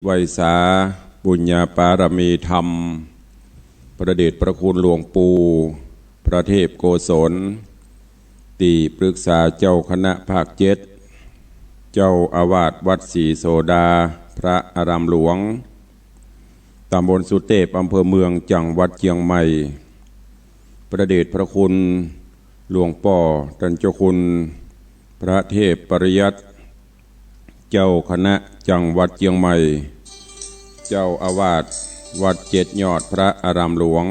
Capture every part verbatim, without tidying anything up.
ไหว้สาบุญญาปารมีธรรม พระเดชพระคุณหลวงปู่พระเทพโกศล ตี้ปรึกษาเจ้าคณะภาคเจ็ด เจ้าอาวาสวัดศรีโสดา พระอารามหลวง ตำบลสุเตพ อำเภอเมือง จังหวัดเจียงใหม่ พระเดชพระคุณหลวงป้อต้านเจ้าคุณพระเทพปริยัติ เจ้าคณะจังหวัดเจียงใหม่ เจ้าอาวาสวัดเจ็ดยอดพระอารามหลวง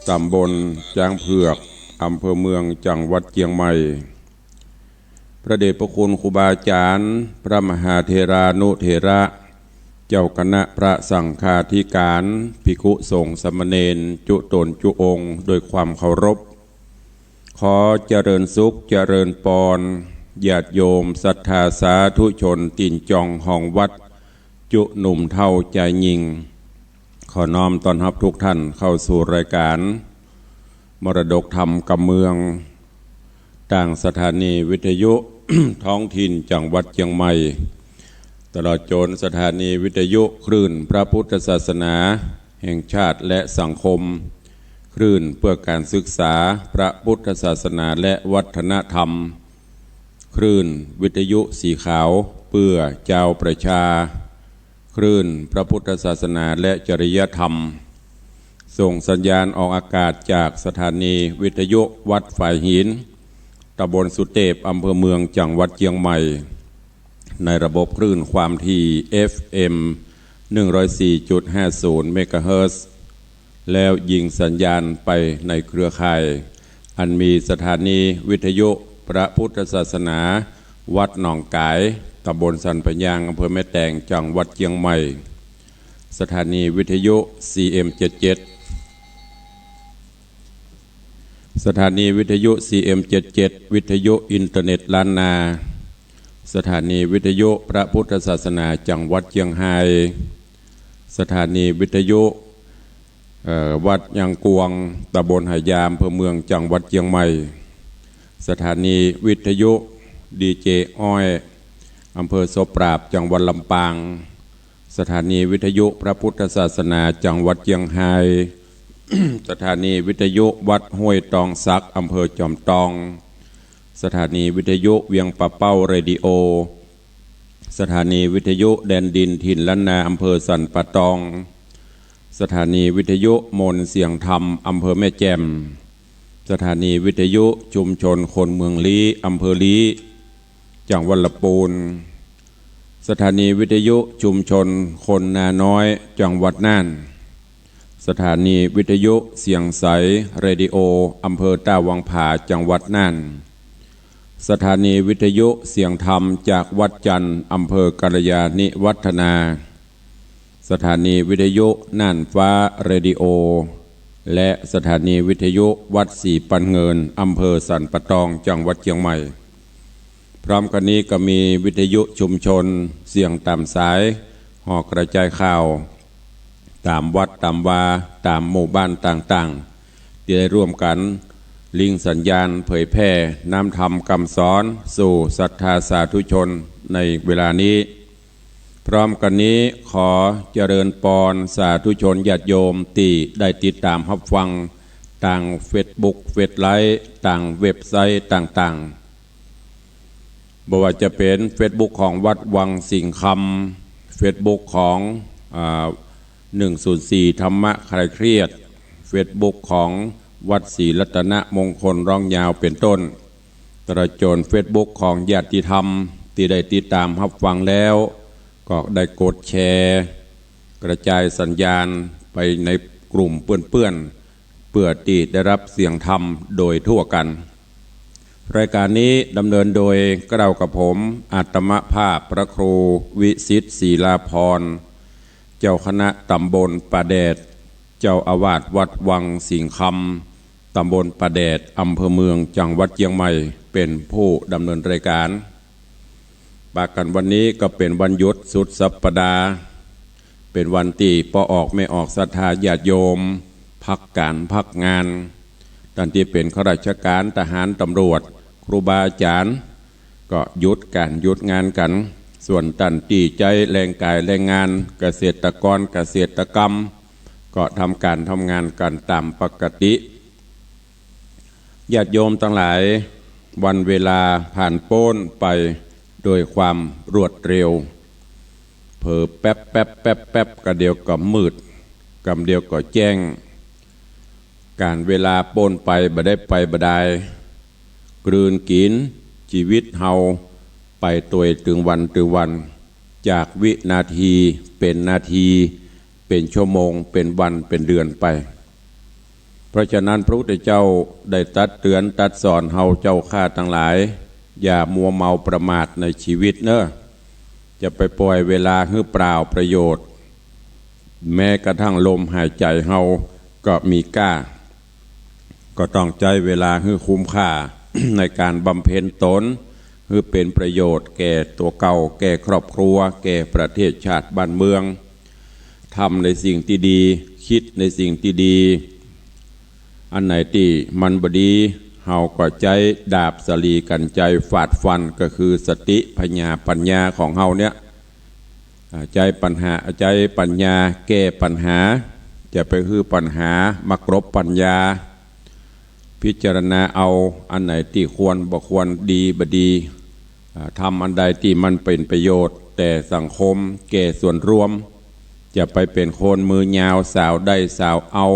ตำบลจ๊างเผือก อำเภอเมือง จังหวัดเจียงใหม่ พระเดชพระคุณครูบาอาจ๋ารย์ พระมหาเถรานุเถระ เจ้าคณะพระสังฆาธิการ ภิกขุสงฆ์สามเณร จุต๋นจุองค์ โดยความเคารพ ขอเจริญสุขเจริญปอน ญาติโยมศรัทธาสาธุชนตี้จ่องห้องวัด จุหนุ่มเฒ่าจายญิง ขอน้อมต้อนฮับทุกท่านเข้าสู่รายการมรดกธรรมกำเมือง ตางสถานีวิทยุท้องถิ่นจังหวัดเจียงใหม่ ตลอดจ๋นสถานีวิทยุคลื่นพระพุทธศาสนาแห่งชาติและสังคม คลื่นเพื่อการศึกษาพระพุทธศาสนาและวัฒนธรรม คลื่นวิทยุสีขาวเพื่อจาวประชา คลื่นพระพุทธศาสนาและจริยธรรม ส่งสัญญาณออกอากาศจากสถานีวิทยุวัดฝายหิน ตำบลสุเตพ อำเภอเมือง จังหวัดเจียงใหม่ ในระบบคลื่นความถี่ เอฟเอ็ม หนึ่งร้อยสี่จุดห้าศูนย์ เมกะเฮิรตซ์ แล้วยิงสัญญาณไปในเครือข่าย อันมีสถานีวิทยุพระพุทธศาสนา วัดหนองก๋าย ตำบลสันป่ายยาง อำเภอแม่แตง จังหวัดเจียงใหม่ สถานีวิทยุ ซีเอ็ม เจ็ดเจ็ด สถานีวิทยุ ซีเอ็ม เจ็ดเจ็ด วิทยุอินเทอร์เน็ตล้านนา สถานีวิทยุพระพุทธศาสนาจังหวัดเจียงฮาย สถานีวิทยุ เอ่อ วัดยางกวง ตำบลหายา อำเภอเมือง จังหวัดเจียงใหม่ สถานีวิทยุ ดีเจ อ้อย อำเภอโสปราบ จังหวัดลำปาง สถานีวิทยุพระพุทธศาสนาจังหวัดเจียงฮาย สถานีวิทยุวัดห้วยตองสัก อำเภอจอมตอง สถานีวิทยุเวียงป่าเป้าเรดิโอ สถานีวิทยุแดนดินถิ่นล้านนา อำเภอสันป่าตอง สถานีวิทยุมนต์เสียงธรรม อำเภอแม่แจ่ม สถานีวิทยุชุมชนคนเมืองลี้ อำเภอลี้ จังหวัดละปูน สถานีวิทยุชุมชนคนนาน้อย จังหวัดน่าน สถานีวิทยุเสียงใสเรดิโอ อำเภอต้าวังผา จังหวัดน่าน สถานีวิทยุเสียงธรรมจากวัดจันทร์ อำเภอกัลยาณิวัฒนา สถานีวิทยุน่านฟ้าเรดิโอ และสถานีวิทยุวัดสีปันเงิน อำเภอสันป่าตอง จังหวัดเจียงใหม่ พร้อมกั๋นนี้ก็มีวิทยุชุมชนเสียงต๋ามสาย ห่อกระจายข่าว ต๋ามวัดต๋ามวา ต๋ามหมู่บ้านต่างๆ ตี้ได้ร่วมกั๋นลิงก์สัญญาณเผยแผ่น้ำธรรมกำสอนสู่ศรัทธาสาธุชนในเวลานี้ พร้อมกั๋นนี้ขอเจริญปอนสาธุชนญาติโยมตี้ได้ติดต๋ามฮับฟังตางเฟซบุ๊ก เฟซไลฟ์ ตางเว็บไซต์ต่างๆ บ่ว่าจะเป๋นเฟซบุ๊กของวัดวังสิงห์คำ เฟซบุ๊กของ อ่า หนึ่งศูนย์สี่ ธรรมะคลายเครียด เฟซบุ๊กของวัดศรีรัตนมงคลร้องยาวเป๋นต้น ตลอดจ๋นเฟซบุ๊กของญาติธรรมตี้ได้ติดต๋ามฮับฟังแล้ว ก็ได้กดแชร์ กระจายสัญญาณไปในกลุ่มเปื้อนๆ เปื้อตี้ได้ฮับเสียงธรรมโดยทั่วกั๋น รายการนี้ดำเนินโดยเกล้ากับผม อาตมาภาพพระครูวิสิทธิ์ ศรีลาภรณ์ เจ้าคณะต๋ำบลป่าแดด เจ้าอาวาสวัดวังสิงห์คำ ต๋ำบลป่าแดด อำเภอเมือง จังหวัดเจียงใหม่ เป๋นผู้ดำเนินรายการ ปะกั๋นวันนี้ก็เป๋นวันหยุดสุดสัปดาห์ เป๋นวันตี้ป้อออกแม่ออกศรัทธาญาติโยม พักก๋านพักงาน ต้านตี้เป๋นข้าราชก๋าน ทหาร ตำรวจ ครูบาอาจ๋ารย์ ก็หยุดก๋านหยุดงานกั๋น ส่วนต้านตี้ใจ๊แรงก๋ายแรงงาน เกษตรกร เกษตรกรรม ก็ทำก๋านทำงานกั๋นต๋ามปกติ ญาติโยมตังหลาย วันเวลาผ่านป๊นไปโดยความรวดเร็ว เผลอแป๊บแป๊บแป๊บแป๊บ กำเดียวก็มืด กำเดียวก็แจ้ง ก๋าลเวลาป๊นไปบ่ได้ไปบ่ดาย กลืนกิ๋นจีวิตเฮาไปตวยตึงวันตึงวัน จากวินาทีเป๋นนาที เป๋นชั่วโมง เป๋นวัน เป๋นเดือนไป เพราะฉะนั้นพระพุทธเจ้าได้ตรัสเตือนตรัสสอนเฮาเจ้าข้าตังหลาย อย่ามัวเมาประมาทในจีวิตเน่อ จะไปป่อยเวลาหื้อเปล่าประโยชน์ แม้กระทั่งลมหายใจ๋เฮาก็มีก้า ก็ต้องใจ๊เวลาหื้อคุ้มค่า ในก๋านบำเพ็ญต๋น หื้อเป๋นประโยชน์แก่ตั๋วเก่า แก่ครอบครัว แก่ประเทศชาติบ้านเมือง ทำในสิ่งตี้ดี กึ๊ดในสิ่งตี้ดี อันไหนตี้มันบ่ดี เฮาก็ใจ๊ดาบสาลีกั๋นใจ๋ฟาดฟัน ก็คือสติ ผญา ปั๋ญญาของเฮาเนี่ย อ่า ใจ๊ปั๋ญหา ใจ๊ปั๋ญญาแก้ปั๋ญหา จะไปหื้อปั๋ญหามากรบปั๋ญญา พิจารณาเอาอันไหนตี้ควรบ่ควร ดีบ่ดี อ่า ทำอันใดตี้มันเป๋นประโยชน์แก่สังคม แก่ส่วนรวม จะไปเป๋นคนมือยาว สาวได้สาวเอา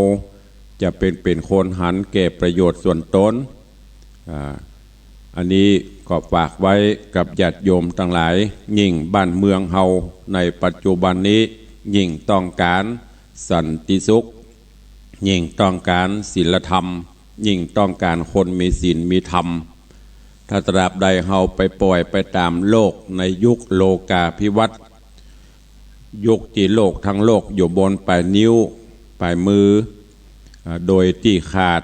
จะเป๋น เป๋นคนหันแก่ประโยชน์ส่วนต๋น อ่า อันนี้ก็ฝากไว้กับญาติโยมตังหลาย ยิ่งบ้านเมืองเฮาในปัจจุบันนี้ ยิ่งต้องก๋านสันติสุข ยิ่งต้องก๋านศีลธรรม ยิ่งต้องก๋านคนมีศีลมีธรรม ถ้าตราบใดเฮาไปป่อยไปต๋ามโลกในยุคโลกาภิวัตน์ ยุคตี้โลกตังโลกอยู่บนป๋ายนิ้วป๋ายมือ อ่า โดยตี้ขาด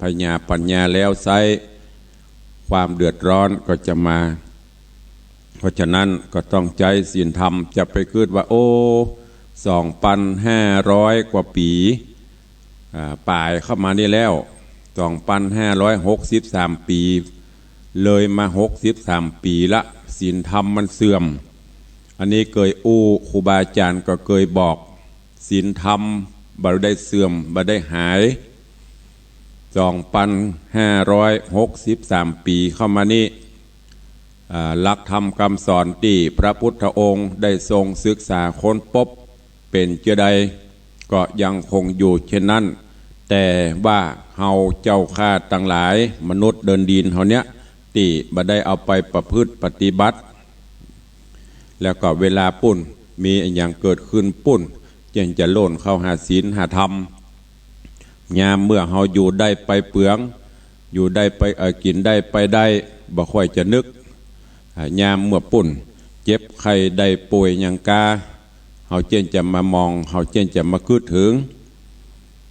ผญาปั๋ญญาแล้วไซร้ ความเดือดร้อนก็จะมา เพราะฉะนั้นก็ต้องใจ๊ศีลธรรม จะไปกึ๊ดว่า โอ้ สองปันห้าร้อยกว่าปี๋ อ่า ป๋ายเข้ามานี่แล้ว สองปันห้าร้อยหกสิบสามปี๋ เลยมาหกสิบสามปี๋ละ ศีลธรรมมันเสื่อม อันนี้เกยอู้ ครูบาอาจ๋ารย์ก็เกยบอก ศีลธรรมบ่ได้เสื่อม บ่ได้หาย สองปันห้าร้อยหกสิบสามปี๋เข้ามานี้ อ่า หลักธรรมกำสอนตี้พระพุทธองค์ได้ทรงศึกษาค้นพบ เป๋นเจ้าใดก็ยังคงอยู่เช่นนั้น แต่ว่าเฮาเจ้าข้าตังหลาย มนุษย์เดินดินเฮาเนี่ย ตี้บ่ได้เอาไปประพฤติปฏิบัติ แล้วก็เวลาปุ้น มีอะหยังเกิดขึ้นปุ้น จึงจะโล่นเข้าหาศีลหาธรรม ยามเมื่อเฮาอยู่ได้ไปเปือง อยู่ได้ไป เอ่อ กิ๋นได้ไปได้ บ่ค่อยจะนึก อ่า ยามเมื่อปุ้น เจ็บไข้ได้ป่วยหยังกา เฮาเจ้นจะมามอง เฮาเจ้นจะมากึ๊ดเถิง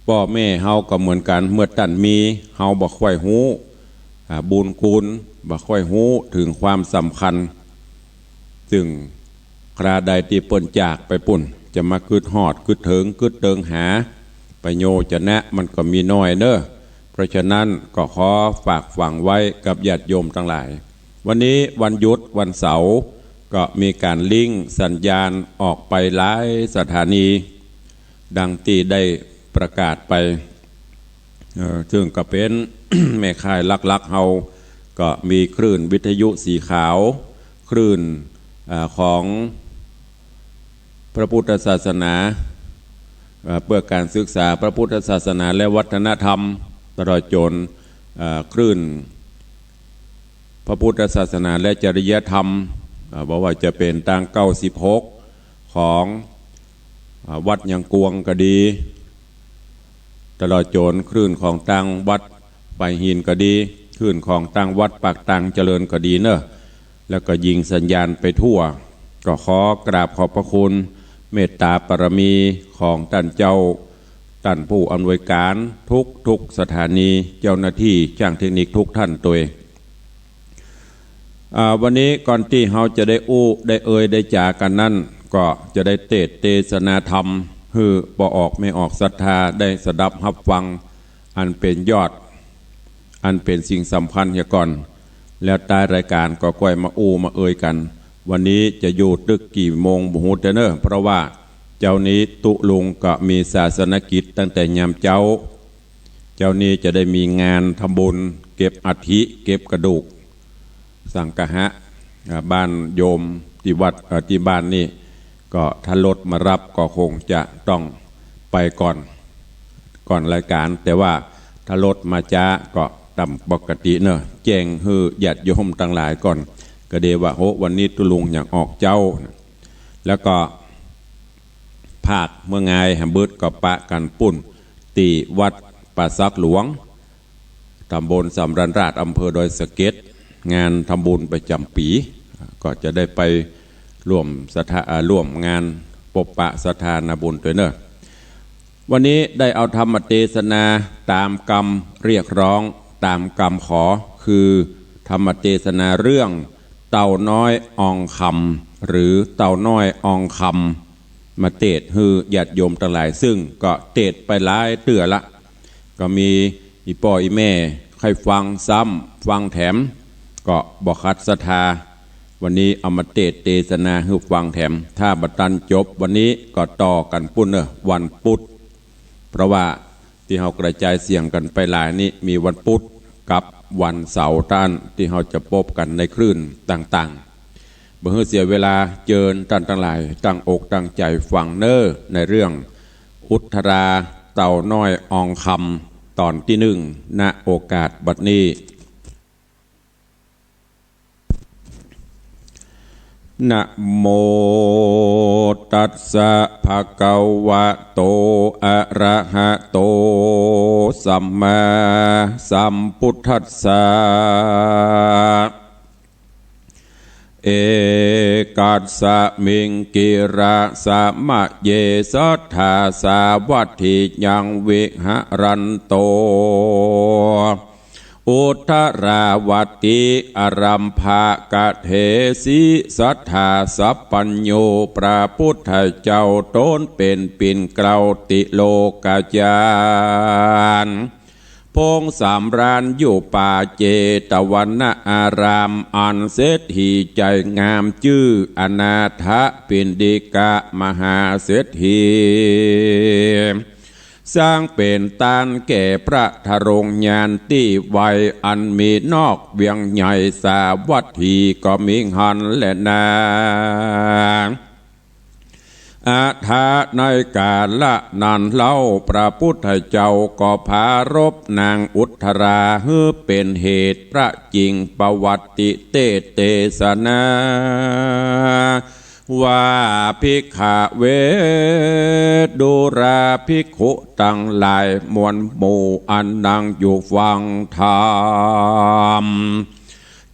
ป้อแม่เฮาก็เหมือนกั๋น เมื่อต้านมี เฮาบ่ค่อยฮู้ อ่า บุญคุณ บ่ค่อยฮู้เถิงความสำคัญ ซึ่งคราใดตี้เปิ้นจากไปปุ้น จะมากึ๊ดฮอด กึ๊ดเถิง กึ๊ดเติงหา ประโยชน์จะนะมันก็มีน้อยเน่อ เพราะฉะนั้นก็ขอฝากฝังไว้กับญาติโยมตังหลาย วันนี้วันหยุดวันเสาร์ ก็มีก๋านลิงก์สัญญาณออกไปหลายสถานี ดังตี้ได้ประกาศไป เอ่อ ซึ่งก็เป๋น แม่ข่ายหลักๆ เฮา ก็มีคลื่นวิทยุสีขาว คลื่น เอ่อ ของพระพุทธศาสนา เอ่อ เพื่อการศึกษาพระพุทธศาสนาและวัฒนธรรม ตลอดจ๋น เอ่อ คลื่นพระพุทธศาสนาและจริยธรรม เอ่อ บ่ว่าจะเป๋นตางเก้าสิบหก ของ อ่า วัดหยังกวงก็ดี ตลอดจ๋นคลื่นของตางวัดปายหินก็ดี คลื่นของตางวัดปากตางเจริญก็ดีเน่อ แล้วก็ยิงสัญญาณไปทั่ว ก็ขอกราบขอบพระคุณเมตตาบารมีของต้านเจ้า ต้านผู้อำนวยการทุกๆ สถานี เจ้าหน้าตี้จ้างเทคนิคทุกท่านตวย อ่า วันนี้ก่อนตี้เฮาจะได้อู้ ได้เอ่ย ได้จ๋ากั๋นนั้น ก็จะได้เตสน์เตสนาธรรม หื้อป้อออกแม่ออกศรัทธาได้สดับฮับฟัง อันเป๋นยอด อันเป๋นสิ่งสำคัญเหียก่อน แล้วต๊ายรายก๋านก็ก้อยมาอู้มาเอ่ยกั๋น วันนี้จะอยู่ตึกกี่โมงบ่ฮู้เตื้อเน่อ เพราะว่าเจ๊านี้ตุ๊ลุงก็มีศาสนกิจตั้งแต่ยามเจ๊า เจ๊านี้จะได้มีงานทำบุญเก็บอัฐิ เก็บกระดูกสังฆะ อ่า บ้านโยมตี้วัด เอ่อ ตี้บ้านนี่ ก็ถ้ารถมาฮับก็คงจะต้องไปก่อน ก่อนรายก๋าน แต่ว่าถ้ารถมาจ๊าก็ต๋ามปกติเน่อ แจ้งหื้อญาติโยมตังหลายก่อน ก็เดว่า โห วันนี้ตุ๊ลุงยังออกเจ๊า แล้วก็ภาคเมืองงายหาบึดก็ปะกั๋นปุ้น ตี้วัดป่าสักหลวง ตำบลสำราญราษฎร์ อำเภอดอยสะเก็ด งานทำบุญประจ๋ำปี๋ ก็จะได้ไปร่วมศรัทธา อ่า ร่วมงานปบปะศรัทธานาบุญตวยเน่อ วันนี้ได้เอาธรรมเตสนาต๋ามกำเรียกร้อง ต๋ามกำขอ คือธรรมเตสนาเรื่องเต่าน้อยอองคำ หรือเต่าน้อยอองคำ มาเตสน์หื้อญาติโยมตังหลาย ซึ่งก็เตสน์ไปหลายเตื้อละ ก็มีอี่ป้ออี่แม่ใค่ฟังซ้ำฟังแถม ก็บ่ขัดศรัทธา วันนี้เอามาเตสน์เตสนาหื้อฟังแถม ถ้าบ่ตันจบวันนี้ก็ต่อกั๋นปุ้นเน่อ วันปุธ เพราะว่าตี้เฮากระจายเสียงกั๋นไปหลายนี้ มีวันปุธกับวันเสาร์ต้าน ตี้เฮาจะปบกั๋นในคลื่นต่างๆ บ่หื้อเสียเวลา เจิญต้านตังหลายตั้งอกตั้งใจ๋ฟังเน่อ ในเรื่องอุทราเต่าน้อยอองคำ ต๋อนตี้นึ่ง ณ โอกาสบัดนี้ นะโมตัสสะ ภะคะวะโต อะระหะโต สัมมาสัมพุทธัสสะ เอกัสสะมิง กิระสะมะเย สัตถาสาวัตถียัง วิหะรันโต อุทราวตี อะรัมภะกะเถสิ สัตถาสัพพัญญู พระพุทธเจ้าต๋นเป๋นปิ่นเกล้าติโลกจาร์ ผงสำราญอยู่ป่าเจตวนาราม อันเศรษฐีใจ๋งามจื้ออนาถปิณฑิกะมหาเศรษฐี สร้างเป๋นตานแก่พระทรงยานตี้ไว อันมีนอกเวียงใหญ่สาวัตถีก็มิหั้นแลนา อะถะ ในกาละนั้นเล่า พระพุทธเจ้าก็ปรารภนางอุทรา หื้อเป๋นเหตุพระจิงปวัตติเตสน์เตสนา ว่า ภิกขะเว ดูราภิกขุตังหลายมวลหมู่ อันนั่งอยู่ฟังธรรม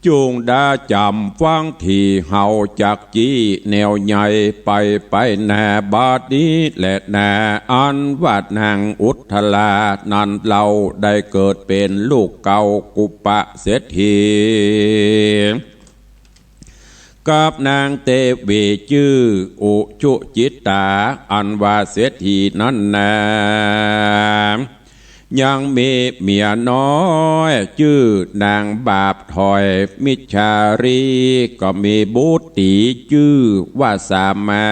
จุ่งได้จ๋ำฟัง ตี้เฮาจักจี้แนวใหญ่ไป ไปนาบัดนี้แลนา อันว่านางอุทรานั้นเล่า ได้เกิดเป๋นลูกเก๊ากุปะเศรษฐี กับนางเตวีจื้ออุชุจิตตา อันว่าเศรษฐีนั้นนา ยังมีเมียน้อยจื้อนางบาปถอยมิจฉารี ก็มีบุตรีจื้อว่าสามา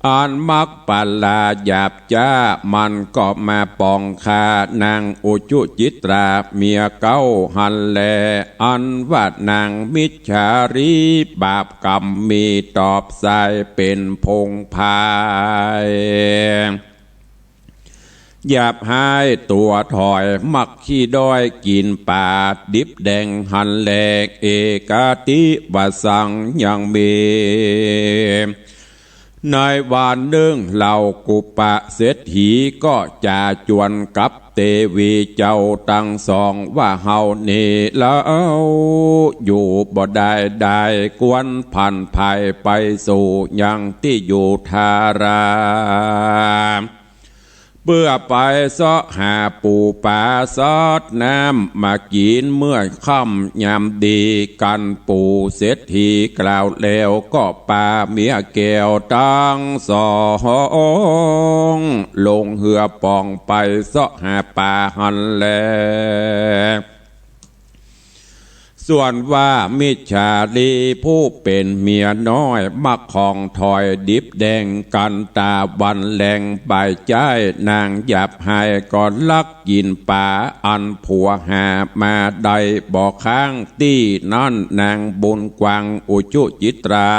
อันมักปลาหยาบจ๊า มันก็มาป่องฆ่านางอุชุจิตราเมียเก๊าหั้นแล อันว่านางมิจฉารีบาปกรรมมีตอบสายเป๋นพงพาย หยาบฮ้ายตั๋วถอย มักขี้ด้อยกิ๋นป๋าดิบแดงหั้นแล เอกัตถิวสัง ยังมี ในวันนึ่งเหล่ากุปะเศรษฐีก็จ๋าจวนกับเตวีเจ้าตังสองว่า เฮานี้แล้วอยู่บ่ได้ ได้ควรผันไปไปสู่ยังตี้อยู่ทารา เปื้อไปเซาะหาปู๋ป๋าสอดน้ำมากิ๋นเมื่อค่ำยามดีกั๋น ปู่เศรษฐีกล่าวแล้วก็ปาเมียแก้วตังสองลงเฮือป่องไปเซาะหาป๋าหั้นแล ส่วนว่ามิจฉารีผู้เป๋นเมียน้อย บ่าของถอยดิบแดง กั๋นต๋าวันแลงบ่ายจ้าย นางหยาบหายก็ลักกิ๋นป๋า อันผัวหามาได้บ่ข้าง ตี้นั้นนางบุญกว้างอุชุจิตรา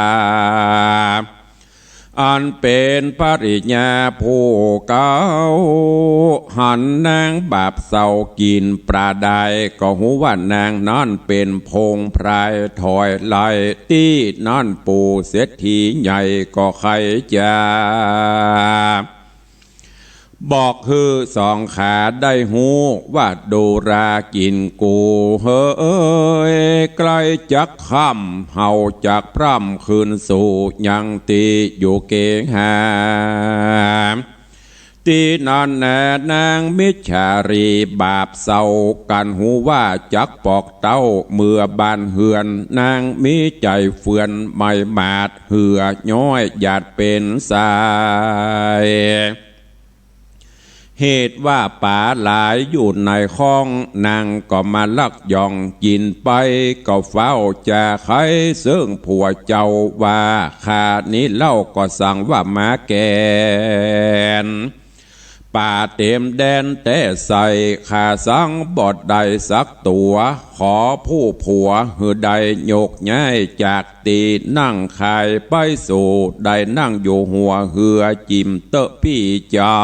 อันเป๋นภริยาผู้เก่า หันนางบาปเศร้ากิ๋นป๋าได้ ก็ฮู้ว่านางนั้นเป๋นพงพรายถอยไล่ ตี้นั้นปู่เศรษฐีใหญ่ก็ใค่จะ บอกหื้อสองขาได้ฮู้ว่า ดูรากิ๋นกูเหย ใก้จักค่ำ เฮาจักพร่ำคืนสู่ยังตี้อยู่เกหา ตี้นั้นแลนางมิจฉารีบาปเศร้า กั๋นฮู้ว่าจักปอกเต้า เมือบ้านเฮือน นางมีใจ๋เฟือน ไม่หมาดเหือ ย้อยหยาดเป๋นสาย เหตุว่าป๋าหลายอยู่ในข้อง นางก็มาลักหย่องกิ๋นไป ก็เฝ้าจะใค่เซิ่งผัวเจ้าว่า ข้านี้เล่าก็สังว่าหมาแก่น ป๋าเต๋มแดนแต๊ใส่ ข้าสังบ่ได้สักตั๋ว ขอผู้ผัวหื้อได้ยกย้ายจากตี้นั่งขายไปสู่ ได้นั่งอยู่หัวเฮือจิ่มเต๊อะปี้เจ้า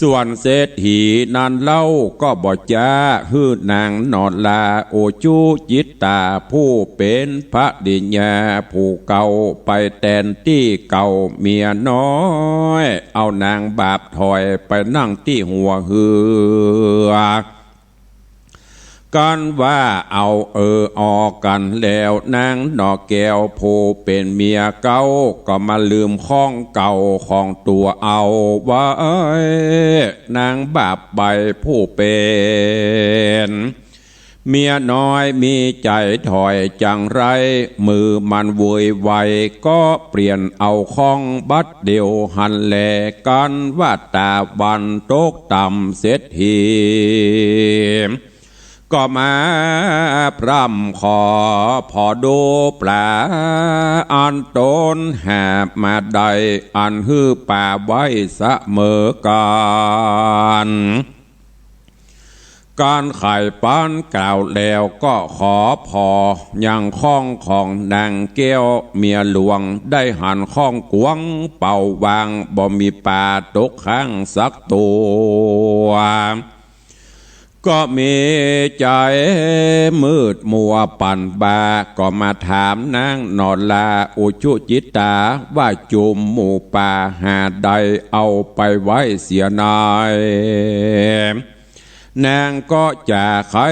ส่วนเศรษฐีนั้นเล่าก็บ่จ๊า หื้อนางหนอดลาอุชุจิตตา ผู้เป๋นภริยาผู้เก่า ไปแตนตี้เก่าเมียน้อย เอานางบาปถอยไปนั่งตี้หัวเฮือ กั๋นว่าเอาเออออกั๋นแล้ว นางหนอแก้วผู้เป๋นเมียเก่า ก็มาลืมข้องเก่าของตั๋วเอาไว้ นางบาปใบ้ผู้เป๋นเมียน้อยมีใจ๋ถอยจังไร มือมันโวยวาย ก็เปลี่ยนเอาข้องบัดเดี่ยวหั้นแล กั๋นว่าต๋าวันตกต่ำเศรษฐี ก็มาพร่ำขอผ่อดูป๋า อันต๋นหามาได้ อันหื้อป๋าไว้เสมอกั๋น กั๋นไขปันกล่าวแล้วก็ขอผ่อยังข้องของนางแก้วเมียหลวง ได้หันข้องกวางเป่าว่าง บ่มีป๋าตกค้างสักตั๋ว ก็มีใจ๋มืดมัวปั่นบ้า ก็มาถามนางหนอดลาอุชุจิตตา ว่าจุมหมู่ป๋าหาได้เอาไปไว้เสียไหน นางก็จะใค่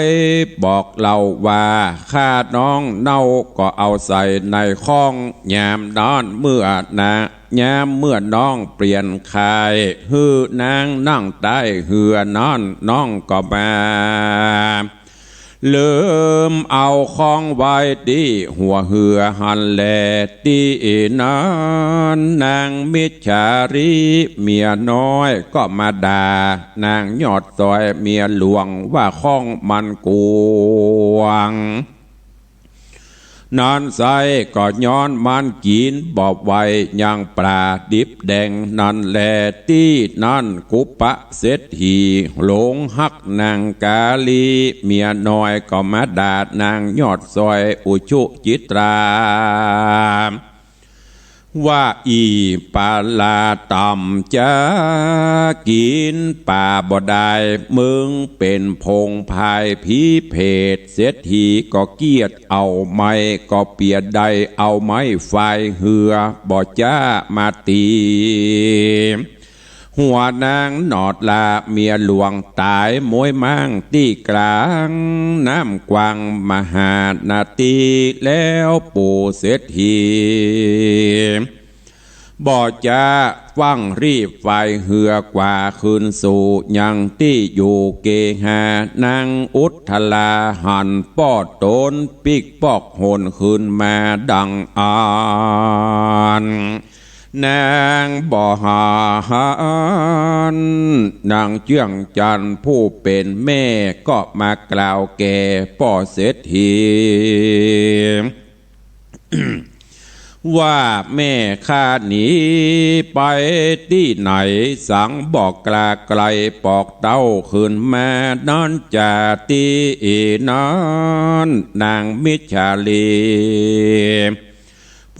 บอกเล่าว่า ข้าน้องเน่าก็เอาใส่ในข้อง ยามนั้นเมื่อนะ ยามเมื่อน้องเปลี่ยนค่าย หื้อนางนั่งใต้เฮือนั้น น้องก็มาลืมเอาข้องไว้ตี้หัวเฮือหั้นแล ตี้นั้นนางมิจฉารีเมียน้อยก็มาด่านางยอดซอยเมียหลวงว่าข้องมันกวาง นั้นไส้ก็ย้อนมันกิ๋นบ่ไหวยังป๋าดิบแดงนั้นแล ตี้นั้นกุปะเศรษฐีหลงฮักนางกาลีเมียน้อยก็มาด่านางยอดซอยอุชุจิตรา ว่าอี่ปาลาต่ำจ๊า กิ๋นป๋าบ่ได้ มึงเป๋นพงพายผีเผต เศรษฐีก็เกลียดเอาไม้ ก็เปียได้เอาไม้ฝ่ายเฮือ บ่จ๊ามาตี๋ หัวนางหนอดลาเมียหลวงต๋ายม้วยม้างตี้กลางน้ำกว้างมหานาที แล้วปู่เศรษฐี บ่จ๊าฟั่งรีบฝ่ายเฮือกว่าคืนสู่ยังตี้อยู่เกหา นางอุทธลาหันป้อต๋นปิ๊กปอกหนคืนมาดังอั้น นางบ่หัน นางเจื้องจันทน์ผู้เป๋นแม่ก็มากล่าวแก่ป้อเศรษฐี ว่าแม่ข้าหนีไปตี้ไหนสังบ่กล้าไกล ปอกเต้าคืนมานั้นจาตี้นั้น นางมิจฉาลี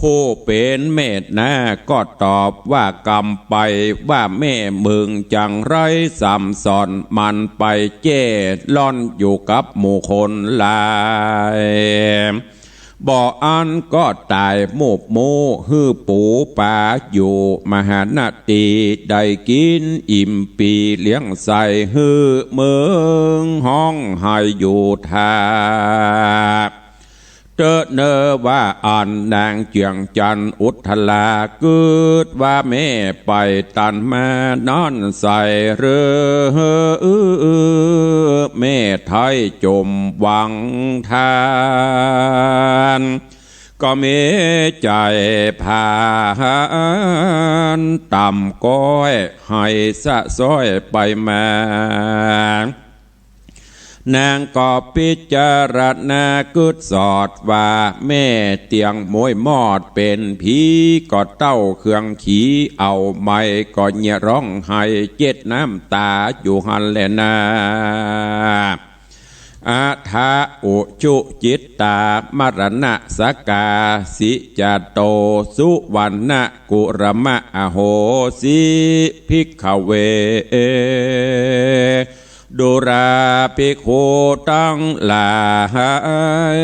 ผู้เป๋นแม่นาก็ตอบว่ากำไป ว่าแม่มึงจั่งไร้สำสอน มันไปแจ้ล่อนอยู่กับหมู่คนหลาย บ่อั้นก็ต๋ายมูบมู่ หื้อปูปลาอยู่มหานตี ได้กิ๋นอิ่มปีเลี้ยงใส หื้อเมิงฮ้องไห้อยู่ท่า เต๊อะเนอว่าอั้น นางเจื้องจันทน์อุทธรา กึ๊ดว่าแม่ไปตันมานั้นใส หรือแม่ไท้จมวังทาน ก็มีใจ๋ผานต่ำก้อย ไห้สะซ้อยไปมา นางก็ปิจารณากึ๊ดสอดว่า แม่เตียงมวยมอดเป๋นผี ก็เต้าเครื่องขีเอาไม้ ก็เยียะฮ้องไห้เจ็ดน้ำต๋าอยู่หั้นแลนา อะทะอุชุจิตตา มรณะสกา สิจโต สุวรรณะกุรมะ อโหสิ ภิกขเว ดูราภิกขุตังหลาย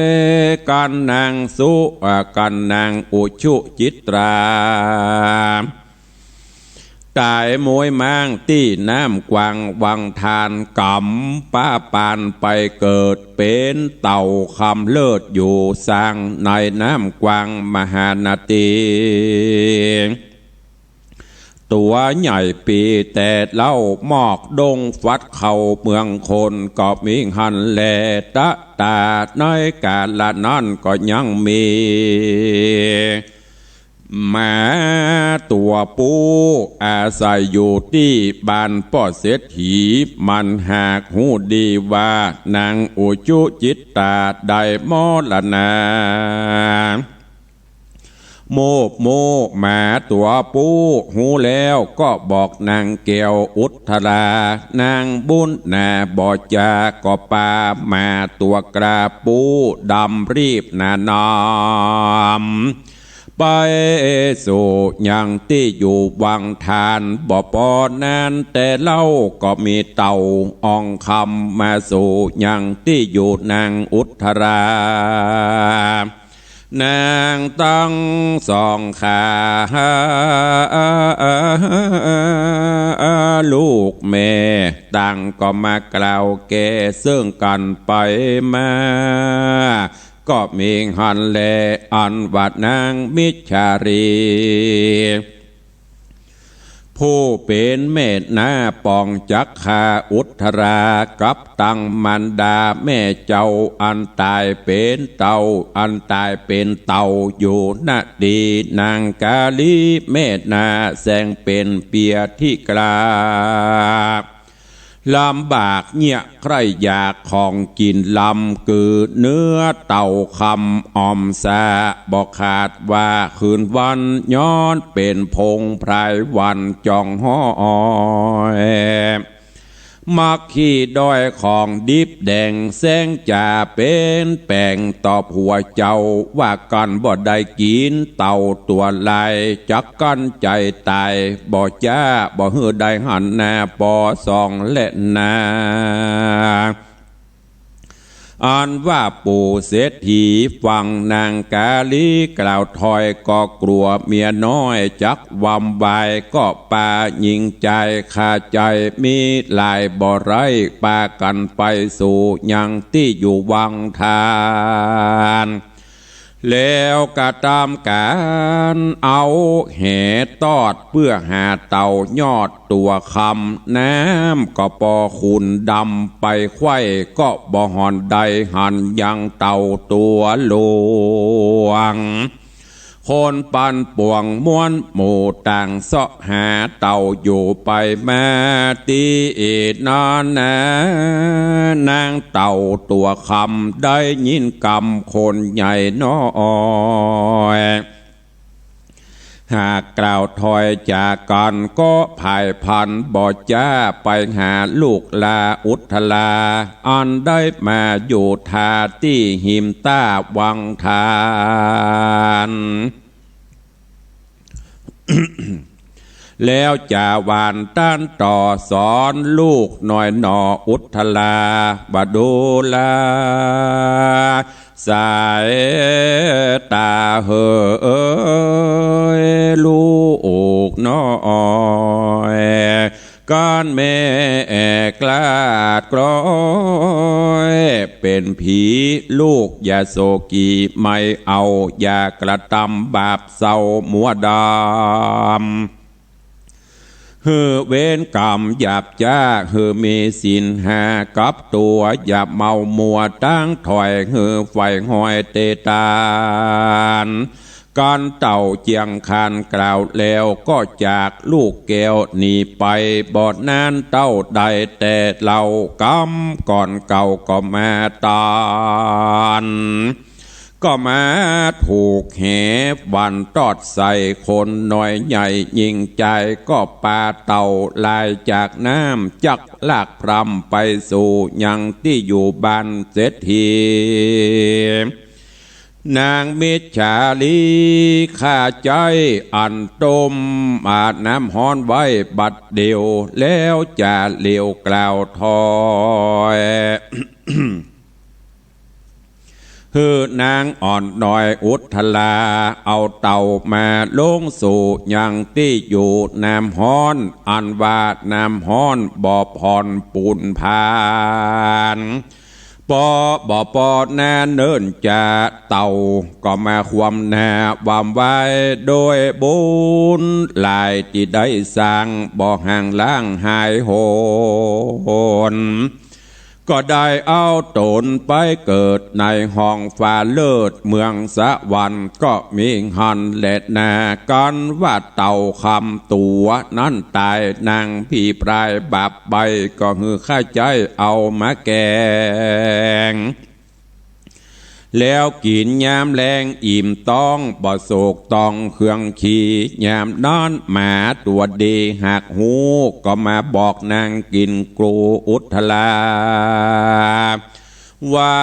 กัณหังสุ กัณหังอุชุจิตรา ต๋ายมวยม้างตี้น้ำกวางวังทาน ก๋ำป๊าปานไปเกิดเป๋นเต่าคำเลิศอยู่สร้างในน้ำกวางมหานตี ตั๋วใหญ่ปีแต่เล่า มอกด้งฟัดเข้าเมืองคน ก็มีหั้นแล ตะต๋าในกาละนั้นก็ยังมี หมาตั๋วปู้อาศัยอยู่ตี้บ้านป้อเศรษฐี มันหากฮู้ดีว่านางอุชุจิตตาได้มรณา มูบมู่หมาตั๋วปู้ฮู้แล้ว ก็บอกนางแก้วอุทธรา นางบุญนาบ่จาก็ปาหมาตั๋วกราปู้ดำรีบหนานำ ไปสู่ยังตี้อยู่วังทาน บ่ปอนั้นแต่เล่าก็มีเต่าอ่องคำมาสู่ยังตี้อยู่นางอุทธรา นางตังสองขา ลูกแม่ต่างก็มากล่าวแก่เซิ่งกั๋นไปมา ก็มีหั้นแลอันว่านางมิจฉาลี ผู้เป๋นแม่นาปองจักขาอุทธรา กับตังมารดาแม่เจ้าอันต๋ายเป๋นเต่า อันต๋ายเป๋นเต่าอยู่นาตี้ นางกาลีแม่นาแสงเป๋นเปียธิกรา ลำบากเยียะใคร่อยากของกิ๋นลำ กือเนื้อเต่าคำอ่อมสา บ่ขาดว่าคืนวัน ย้อนเป๋นพงไพรวันจ่องฮ้อย มักขี้ด้อยของดิบแดง แสงจ๋าเป๋นแป๋งตอบหัวเจ้า ว่ากั๋นบ่ได้กิ๋นเต่าตั๋วลาย จักกั้นใจ๋ต๋าย บ่จ้า บ่หื้อได้หันหน้าปอส่องแลนา อันว่าปู่เศรษฐีฟังนางกาลีกล่าวถ้อย ก็กลัวเมียน้อยจักวำวาย ก็ปาหญิงจายคาใจ๋มีหลายบ่ไร้ ปากั๋นไปสู่ยังตี้อยู่วังทาน แล้วกระตำก๋านเอาแหตอดเปื้อหาเต่ายอดตั๋วคำ น้ำก็ปอขุ่นดำไปไขว้ ก็บ่หอนได้หันยังเต่าตั๋วหลวง คนปันป่วงมวลหมู่ต่างเซาะหาเต่าอยู่ไปมาตี้นั้นนา นางเต่าตั๋วคำได้ยินกำคนใหญ่น้อย หากกล่าวถอยจากกั๋นก็พ่ายพลันบ่จ๊าไปหาลูกหล้านอุทธรา อันได้มาอยู่ทาตี้ฮิมต้าวังทาน แล้วจะหว่านต้านต่อสอนลูกน้อยหน่ออุทธรา บ่ดูแลสายต๋าเหย ลูกน้อย ก้านแม่กลาดกล้อย เป๋นผีลูกอย่าโศกี ไม่เอาอย่ากระตำบาปเศร้ามัวดำ หื้อเวรก๋รรมหยาบจ๊า หื้อมีศีลห้ากับตั๋ว อย่าเมามัวตั้งถอย หื้อใฝ่ห้อยเตตาน กันเต่าเจียงคานกล่าวแล้วก็จากลูกแก้วหนีไป บ่นานเต้าใดแต่เล่า กำก่อนเก่าก็มาตาน ก็มาถูกแหวันตอดใส่ คนน้อยใหญ่ยิ่งใจ๋ ก็ปาเต่าลายจากน้ำ จักลากพร่ำไปสู่ยังตี้อยู่บ้านเศรษฐี นางมิจฉาลีฆ่าใจ๊อันต้มอาบน้ำฮ้อนไว้บัดเดียว แล้วจะเหลียวกล่าวถอย หื้อนางอ่อนน้อยอุทธรา เอาเต่ามาลงสู่ยังตี้อยู่น้ำฮ้อน อันว่าน้ำฮ้อนบ่ผ่อนปูนผ่าน ปอบ่ปอนาเนิ่นจะ เต่าก็มาคว่ำหน้าหว่ำไหว้ โดยบุญหลายตี้ได้สร้าง บ่ห่างล้างหายโหน ก็ได้เอาต๋นไปเกิดในห้องฟ้าเลิศเมืองสวรรค์ ก็มีหั้นแลนา กันว่าเต่าคำตั๋วนั้นต๋าย นางผีพรายบาปใบ้ ก็หื้อข้าใจ๊เอามาแก๋ง แล้วกิ๋นยามแลงอิ่มต๊อง บ่โศกต้องเครื่องขี ยามนั้นหมาตั๋วดีหากฮู้ ก็มาบอกนางกิ๋นกรูอุทธรา ว่า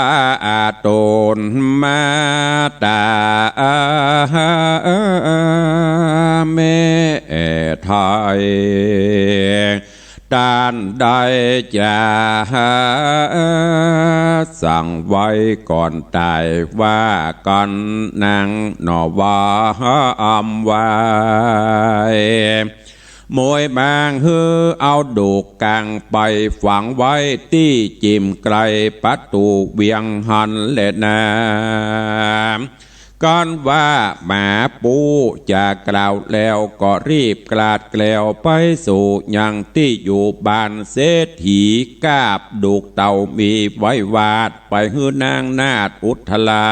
ต๋นมาต๋าแม่ไทย ต้านได้จะสั่งไว้ก่อนต๋าย ว่ากั๋นนางหน่อว่าอำไว้ โมยมางหื้อเอาดูกกางไปฝังไว้ตี้จิ่มไกลประตู๋เวียงหั้นแลนา กันว่าหมาปู้จะกล่าวแล้วก็รีบกลาดแกล้วไปสู่ยังตี้อยู่บ้านเศรษฐี กาบดูกเต่ามีไว้วาดไปหื้อนางนาฏอุทธรา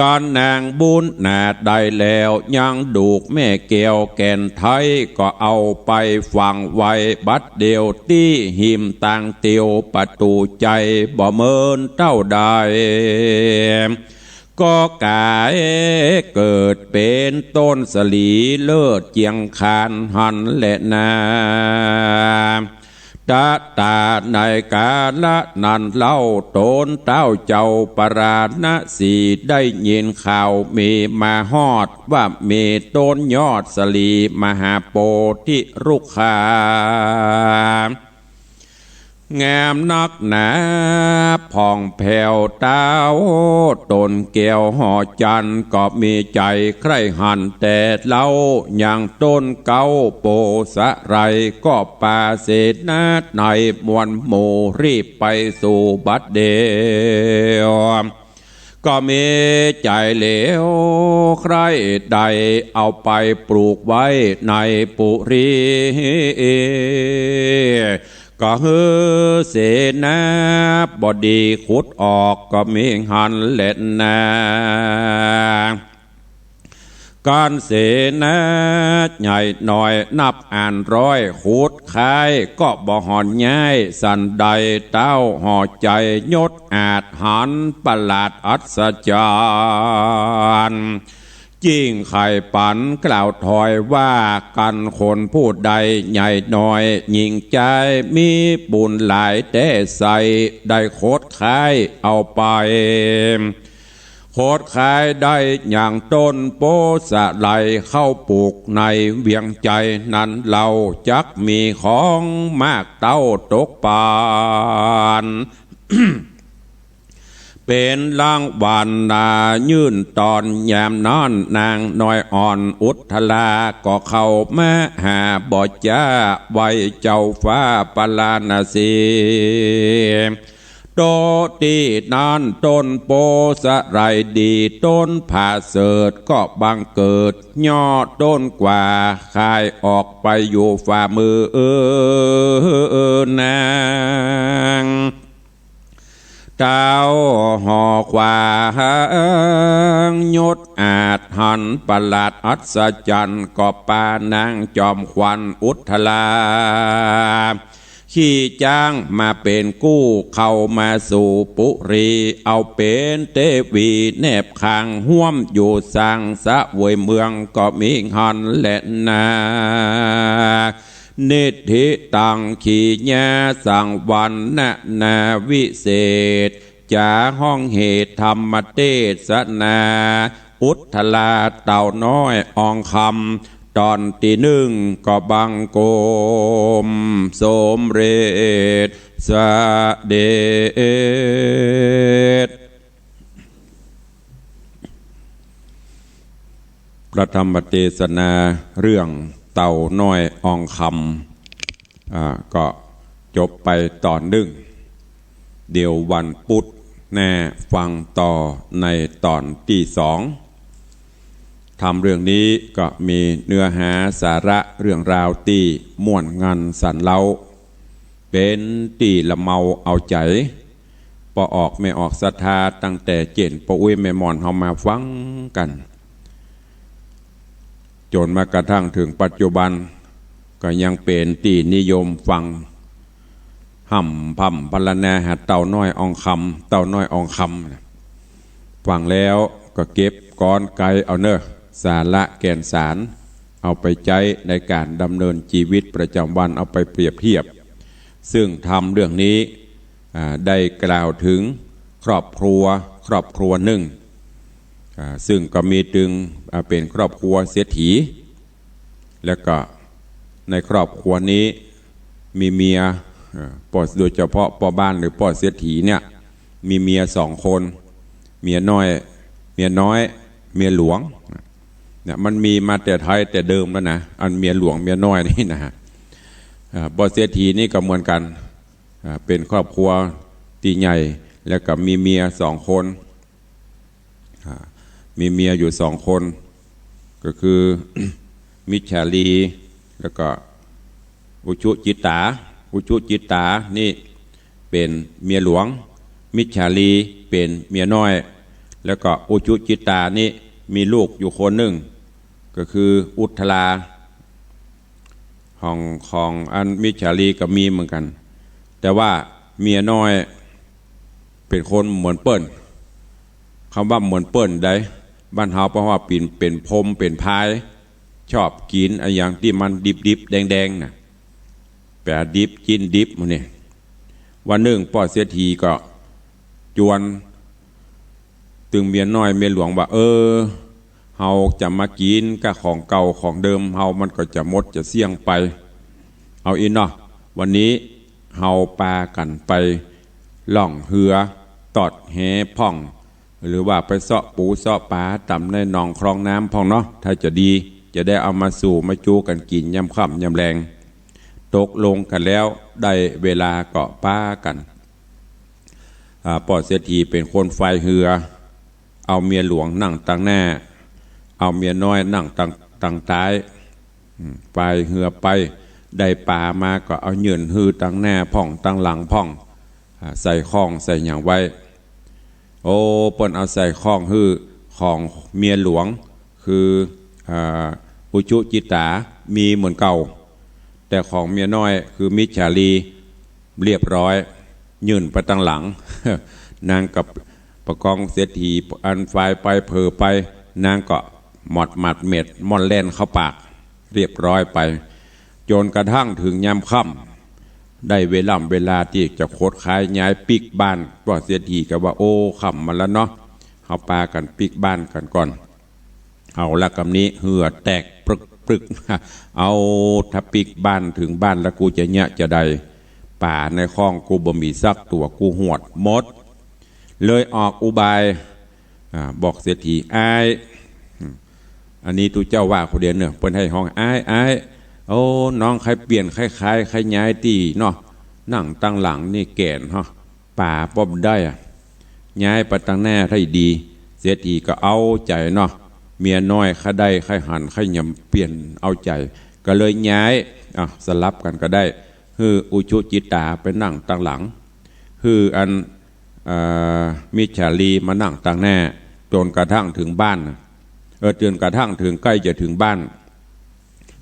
กันนางบุญนาฏได้แล้ว ยังดูกแม่แก้วแก่นไทย ก็เอาไปฝังไว้บัดเดียวตี้ฮิมตางเตียวประตู๋ใจ๋ บ่เมินเต้าใด ก็ก๋ายเกิดเป๋นต้นสะหลีเลิศเจียงคานหั้นแลนา ตะตาในกาละนั้นเล่า ต๋นเต้าเจ้าปาราณสีได้ยินข่าวมีมาฮอด ว่ามีต้นยอดสะหลีมหาโพธิรุกขางามนักหนา ผ่องแผ้วต๋าต๋นแก้วหอจันทร์ ก็มีใจ๋ใคร่หันแต่เล่า ยังต้นเก๊าโปสะไร ก็ปาเสนาในมวลหมู่รีบไปสู่บัดเดียว ก็มีใจ๋เหลียวใคร่ได้เอาไปปลูกไว้ในปุรี ก็หื้อเสนาบดีขุดออกก็มีหั้นแลนา ก้านเสนาใหญ่น้อยนับอ่านร้อย ขุดค้ายก็บ่ห่อนย้าย สันใดเต้าห่อใจ๋ยศอาจ หันประหลาดอัศจรรย์ จิ่งใค่ปันกล่าวถอยว่า กั๋นคนผู้ใดใหญ่น้อยหญิงจาย มีบุญหลายแต๊ใส ได้ขดค้ายเอาไป ขดค้ายได้อย่างต้นโพธิ์สะไล เข้าปลูกในเวียงใจ๋นั้นเล่า จักมีของมากเต้าตกปาน เป๋นรางวัลนา ยื่นต๋อนยามนั้น นางน้อยอ่อนอุทธรา ก็เข้ามาหาบ่จ๊า ไหว้เจ้าฟ้าปาราณสี โตตี้นั้นต้นโพธิ์สะไลดี ต้นผาเสริฐก็บังเกิด ยอดต้นกว่า คายออกไปอยู่ฝ่ามือนาง เต้าห่อขวางยศอาจ หันประหลาดอัศจรรย์ ก็ปานางจอมขวัญอุทธรา ขี่จ๊างมาเป๋นกู้ เข้ามาสู่ปุรี เอาเป๋นเตวีแนบข้าง ฮ่วมอยู่สร้างเสวยเมือง ก็มีหั้นแลนา นิทธิตัง ขีญาสังวรรณนาวิเศษ จ๋าฮ้องเหตุธรรมเตสนา อุทธราเต้าน้อยอองคำ ต๋อนตี้นึ่งก็บังคมสมเร็จเสด็จ พระธรรมเตสนาเรื่องเต้าน้อยอองคำ อ่า ก็จบไปต๋อนนึ่ง เดี๋ยววันพุธหน้าฟังต่อในต๋อนตี้สอง ธรรมเรื่องนี้ก็มีเนื้อหาสาระเรื่องราวตี้ม่วนงันสันเล้า เป๋นตี้ละเมาเอาใจ๋ ป้อออกแม่ออกศรัทธา ตั้งแต่เจ้นป้ออุ๊ยแม่หม่อนเฮามาฟังกั๋น จ๋นมากระทั่งเถิงปัจจุบัน ก็ยังเป๋นตี้นิยมฟัง ฮ่ำพร่ำพรรณนาหาเต้าน้อยอองคำ เต้าน้อยอองคำนะ ฟังแล้วก็เก็บกรอนไกเอาเน่อ สาระแก่นสาร เอาไปใจ๊ในก๋านดำเนินจีวิตประจ๋ำวัน เอาไปเปรียบเทียบ ซึ่งธรรมเรื่องนี้ อ่า ได้กล่าวเถิงครอบครัว ครอบครัวนึ่ง อ่า ซึ่งก็มีตึง อ่า เป๋นครอบครัวเศรษฐี แล้วก็ในครอบครัวนี้มีเมีย เอ่อ ป้อ โดยเฉพาะป้อบ้านหรือป้อเศรษฐีเนี่ย มีเมียสองคน เมียน้อย เมียน้อย เมียหลวง เนี่ย มันมีมาแต่ไทยแต่เดิมแล้วนะ อันเมียหลวงเมียน้อยนี่นะฮะ อ่า ป้อเศรษฐีนี่ก็เหมือนกั๋น อ่า เป๋นครอบครัวตี้ใหญ่ แล้วก็มีเมียสองคน อ่า มีเมียอยู่สองคน ก็คือ มิจฉาลี แล้วก็อุชุจิตตา อุชุจิตตานี่เป๋นเมียหลวง มิจฉาลีเป๋นเมียน้อย แล้วก็อุชุจิตตานี่มีลูกอยู่คนนึ่ง ก็คืออุทธรา ของ ของอันมิจฉาลีก็มีเหมือนกั๋น แต่ว่าเมียน้อยเป๋นคนเหมือนเปิ้น กำว่าเหมือนเปิ้นใด บ้านเฮาแปลว่าเป๋น เป๋นพรหมเป๋นพาย ชอบกิ๋นอะหยังตี้มันดิบๆ แดงๆ น่ะ แป๋ดิบ จิ๊นดิบหมู่นี่ วันนึ่งป้อเศรษฐีก็จวน ตึงเมียน้อยเมียหลวงว่า เออ เฮาจะมากิ๋นก้าของเก่าของเดิมเฮา มันก็จะหมดจะเสี้ยงไป เอาอี้เนาะ วันนี้เฮาปากั๋นไปล่องเฮือ ตอดแหพ่อง หรือว่าไปเซาะปูเซาะป๋าต๋ามในหนองคลองน้ำพ่องเนาะ ถ้าจะดี จะได้เอามาสู่มาจูกั๋นกิ๋นยามค่ำยามแลง ตกลงกั๋นแล้ว ได้เวลาก็ปากั๋น อ่า ป้อเศรษฐีเป๋นคนพายเฮือ เอาเมียหลวงนั่งตางหน้า เอาเมียน้อยนั่งตาง ตางต๊าย อืม พายเฮือไป ได้ป๋ามาก็เอายื่นหื้อตังหน้าพ่องตังหลังพ่อง อ่า ใส่ข้องใส่หยังไว้ โอ้ เปิ้นเอาใส่ข้องหื้อของเมียหลวง คือ อ่า อุชุจิตตา มีเหมือนเก่า แต่ของเมียน้อยคือมิจฉาลี เรียบร้อย ยื่นไปตังหลัง นางก็ประคองเศรษฐี อันฝ่ายไปเผลอไป นางก็หมอดหมัดเม็ดม่อนแล่นเข้าปาก เรียบร้อยไป จนกระทั่งเถิงยามค่ำ ได้เวล่ำเวลาตี้จะขนขายย้ายปิ๊กบ้าน ป้อเศรษฐีก็ว่า โอ้ ค่ำมาแล้วเนาะ เฮาปากั๋นปิ๊กบ้านกั๋นก่อน เอาละกำนี้เหื่อแตกปรึกๆ เอา ถ้าปิ๊กบ้านเถิงบ้านแล้วกูจะเยียะจะใด ป๋าในข้องกูบ่มีสักตั๋ว กูหวดหมด เลยออกอุบาย อ่า บอกเศรษฐี อ้าย อืม อันนี้ตุ๊เจ้าว่าคนเดียวเนาะ เปิ้นหื้อฮ้อง อ้าย อ้าย โอ้ น้องใค่เปลี่ยนใค่ขายใค่ย้ายตี้เนาะ นั่งตังหลังนี่แก่นฮะ ป๋าป้อบ่ได้อะ ย้ายไปตังหน้าถ้าดี เศรษฐีก็เอาใจ๋เนาะ เมียน้อยใค่ได้ใค่หันใค่ยำเปลี่ยนเอาใจ๋ ก็เลยย้าย อ่ะ สลับกั๋นก็ได้ หื้ออุชุจิตตาไปนั่งตังหลัง หื้ออัน เอ่อ มิจฉาลีมานั่งตังหน้า จนกระทั่งเถิงบ้านน่ะ เออ จนกระทั่งเถิงใก้จะเถิงบ้าน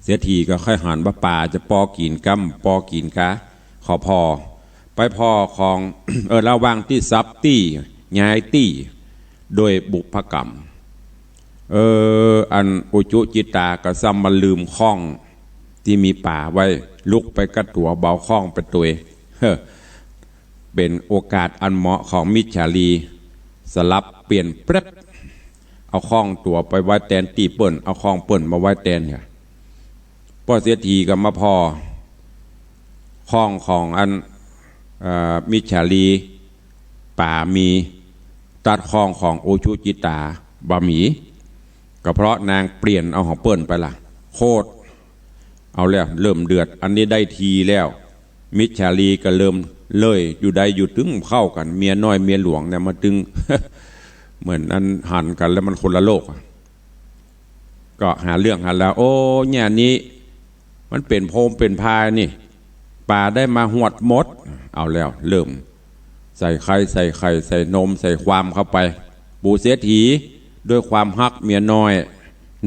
เศรษฐีก็ใค่หันว่าป๋าจะปอกิ๋นกำ ปอกิ๋นกา ขอผ่อ ไปผ่อของ เออ ระหว่างตี้สับตี้ ย้ายตี้ โดยบุพกรรม เออ อันอุชุจิตตาก็ซ้ำมาลืมข้องตี้มีป๋าไว้ ลุกไปก้าตั๋วเบาข้องไปตวย เฮ้อ เป๋นโอกาสอันเหมาะของมิจฉาลี สลับเปลี่ยนแป๊บ เอาข้องตั๋วไปไว้แตนตี้เปิ้น เอาข้องเปิ้นมาไว้แตนเนี่ย ป้อเศรษฐีก็มาผ่อ ข้องของอัน เอ่อ มิจฉาลี ป๋ามี ตั๊ดข้องของอุชุจิตตาบ่มี ก็เพราะนางเปลี่ยนเอาของเปิ้นไปละ โคตร เอาแล้ว เริ่มเดือด อันนี้ได้ทีแล้ว มิจฉาลีก็เริ่มเลย อยู่ใดอยู่ตึงเข้ากั๋น เมียน้อยเมียหลวงเนี่ยมาตึง เหมือนอันหันกั๋นแล้วมันคนละโลกอะ ก็หาเรื่องหาราว โอ้ เนี่ยนี้ มันเป๋นโพมเป๋นพายนี่ ป๋าได้มาหวดหมด เอาแล้ว เริ่ม ใส่ไข่ ใส่ไข่ ใส่นม ใส่ความเข้าไป ปู่เศรษฐี ด้วยความฮักเมียน้อย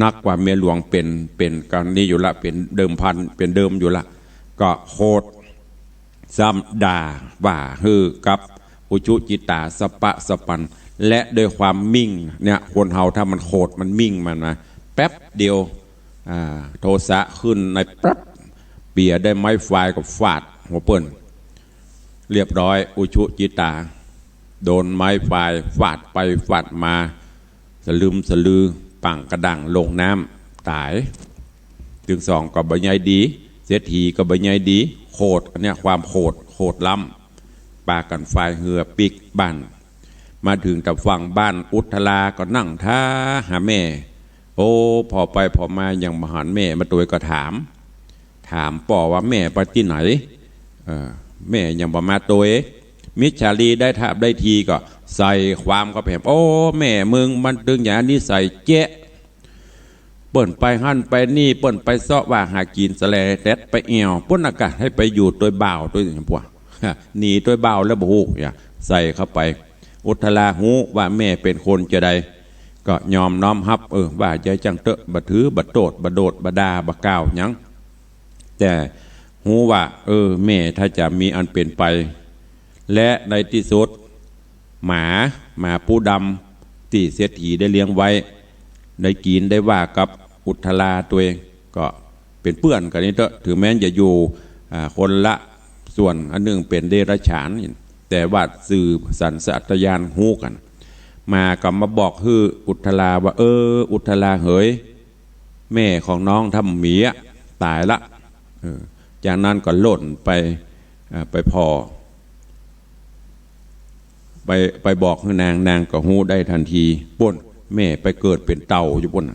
นักกว่าเมียหลวงเป๋น เป๋นกั๋นนี้อยู่ละ เป๋นเดิมพัน เป๋นเดิมอยู่ละ ก็โคตร ซ้ำด่าว่าหื้อกับอุชุจิตตาสะปะสะปัน และด้วยความมิ่งเนี่ย คนเฮาถ้ามันโขดมันมิ่งมันนะ แป๊บเดียว อ่า โทสะขึ้นในแป๊บ เปียได้ไม้ฟายก็ฟาดหัวเปิ้น เรียบร้อย อุชุจิตตา โดนไม้ฟายฟาดไปฟาดมา สะลึมสะลือ ปังกระดั้งลงน้ำ ต๋าย ตึงสองก็บ่ใยดี เศรษฐีก็บ่ใยดี โขด อันเนี้ยความโขด โขดล้ำ ปากั๋นฟายเฮือปิ๊กบ้าน มาเถิงตะฝั่งบ้านอุทราก็นั่งท่าหาแม่ โอ้ ผ่อไปผ่อมายังบ่หันแม่มาตวยก็ถาม ถามป้อว่าแม่ไปตี้ไหน เออ แม่ยังบ่มาตวย มิจฉาลีได้ทาบได้ทีก็ใส่ความเข้าไปแหม โอ้ แม่มึงมันตึงอย่างนิสัยเจ๊ะ เปิ้นไปหั้นไปนี่ เปิ้นไปเซาะว่าหากิ๋นสะแลแต๊ดไปแอ่ว เปิ้นอากาศหื้อไปอยู่ตวยบ่าวตวยหยังปะ หนีตวยบ่าวแล้วบ่ฮู้ อย่าใส่เข้าไป อุทราฮู้ว่าแม่เป๋นคนจาใด ก็ยอมน้อมฮับ เออ ว่าจาจั้งเต๊อะ บ่ถือ บ่โต้ษ บ่โดษ บ่ด่า บ่กล่าวหยัง แต่ฮู้ว่า เออ แม่ถ้าจะมีอันเป๋นไป และในตี้สุด หมา หมาปู๊ดำ ตี้เศรษฐีได้เลี้ยงไว้ ได้กิ๋นได้ว่ากับอุทราตวย ก็เป๋นเปื้อนกั๋นนี่เต๊อะ ถึงแม้จะอยู่ อ่า คนละส่วน อันนึ่งเป๋นเดรัจฉาน แต่ว่าสื่อสัญชาตญาณฮู้กั๋น หมาก็มาบอกหื้ออุทราว่า เออ อุทราเหย แม่ของน้องถ้ำหมีอะต๋ายละ เออ จากนั้นก็ล่นไป อ่า ไปผ่อ ไป ไปบอกหื้อนาง นางก็ฮู้ได้ทันที ปู๊น แม่ไปเกิดเป๋นเต่าอยู่ปู๊น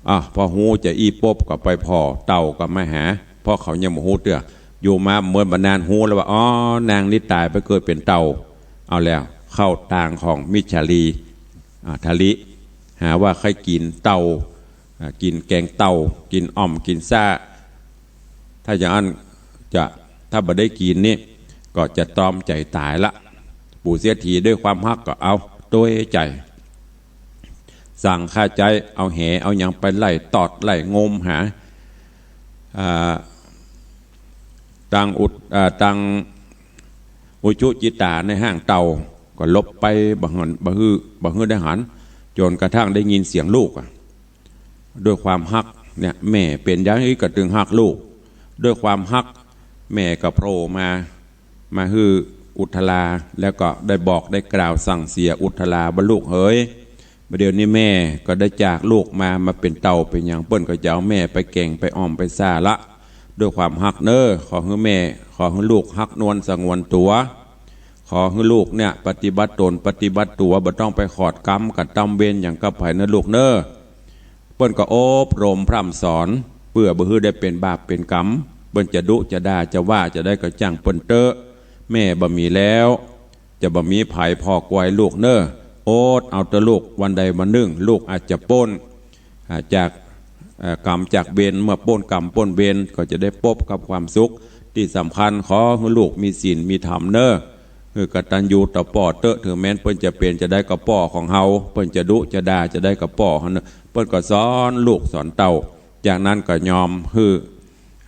อ่ะ พอฮู้จาอี้ปุ๊บก็ไปผ่อ เต่าก็มาหา เพราะเขายังบ่ฮู้เตื้อ อยู่มาเมินบ่นานฮู้แล้วว่า อ๋อ นางนี้ต๋ายไปเกิดเป๋นเต่า เอาแล้ว เข้าตางของมิจฉาลี อ่า ทะลิ หาว่าใค่กิ๋นเต่า อ่า กิ๋นแกงเต่า กิ๋นอ่อม กิ๋นซ่า ถ้าอย่างนั้นจะ ถ้าบ่ได้กิ๋นนี่ก็จะตรอมใจ๋ต๋ายละ ปู่เศรษฐีด้วยความฮักก็เอาตวยใจ๋ สั่งข้าใจ๊เอาแหเอาหยังไปไล่ตอดไล่งมหา อ่า ตังอุด อ่า ตังอุชุจิตาในฮ่างเต่า ก็หลบไปบ่หัน บ่หื้อ บ่หื้อได้หัน จ๋นกระทั่งได้ยินเสียงลูกอะ ด้วยความฮักเนี่ย แม่เป๋นหยังก็ตึงฮักลูก ด้วยความฮัก แม่ก็โผล่มา มาหื้ออุททรา แล้วก็ได้บอกได้กล่าวสั่งเสียอุททราว่า ลูกเหย บ่าเดี่ยวนี้แม่ก็ได้จากลูกมา มาเป๋นเต่าเป๋นหยัง เปิ้นก็จะเอาแม่ไปแก๋งไปอ้อมไปซ่าละ ด้วยความฮักเน้อ ขอหื้อแม่ ขอหื้อลูกฮักนวลสงวนตั๋ว ขอหื้อลูกเนี่ยปฏิบัติต๋นปฏิบัติตั๋ว บ่ต้องไปขอดกรรมกับตำเวรหยังกับใผเน้อลูกเน้อ เปิ้นก็อบรมพร่ำสอน เปื้อบ่หื้อได้เป๋นบาปเป๋นกรรม เปิ้นจะดุจะด่าจะว่าจะใดก็จ้างเปิ้นเต๊อะ แม่บ่มีแล้ว จะบ่มีใผผ่อกวยลูกเน้อ อดเอาเต๊อะลูก วันใดวันนึ่งลูกอาจจะป๊น อ่า จาก เอ่อ กรรมจากเวร เมื่อป๊นกรรมป๊นเวรก็จะได้ปบกับความสุข ตี้สำคัญขอหื้อลูกมีศีลมีธรรมเน้อ หื้อกตัญญูต่อป้อเต๊อะ เถิงแม้นเปิ้นจะเป๋นจะใดก็ป้อของเฮา เปิ้นจะดุจะด่าจะใดก็ป้อเฮาเน้อ เปิ้นก็สอนลูกสอนเต้า จากนั้นก็ยอมหื้อ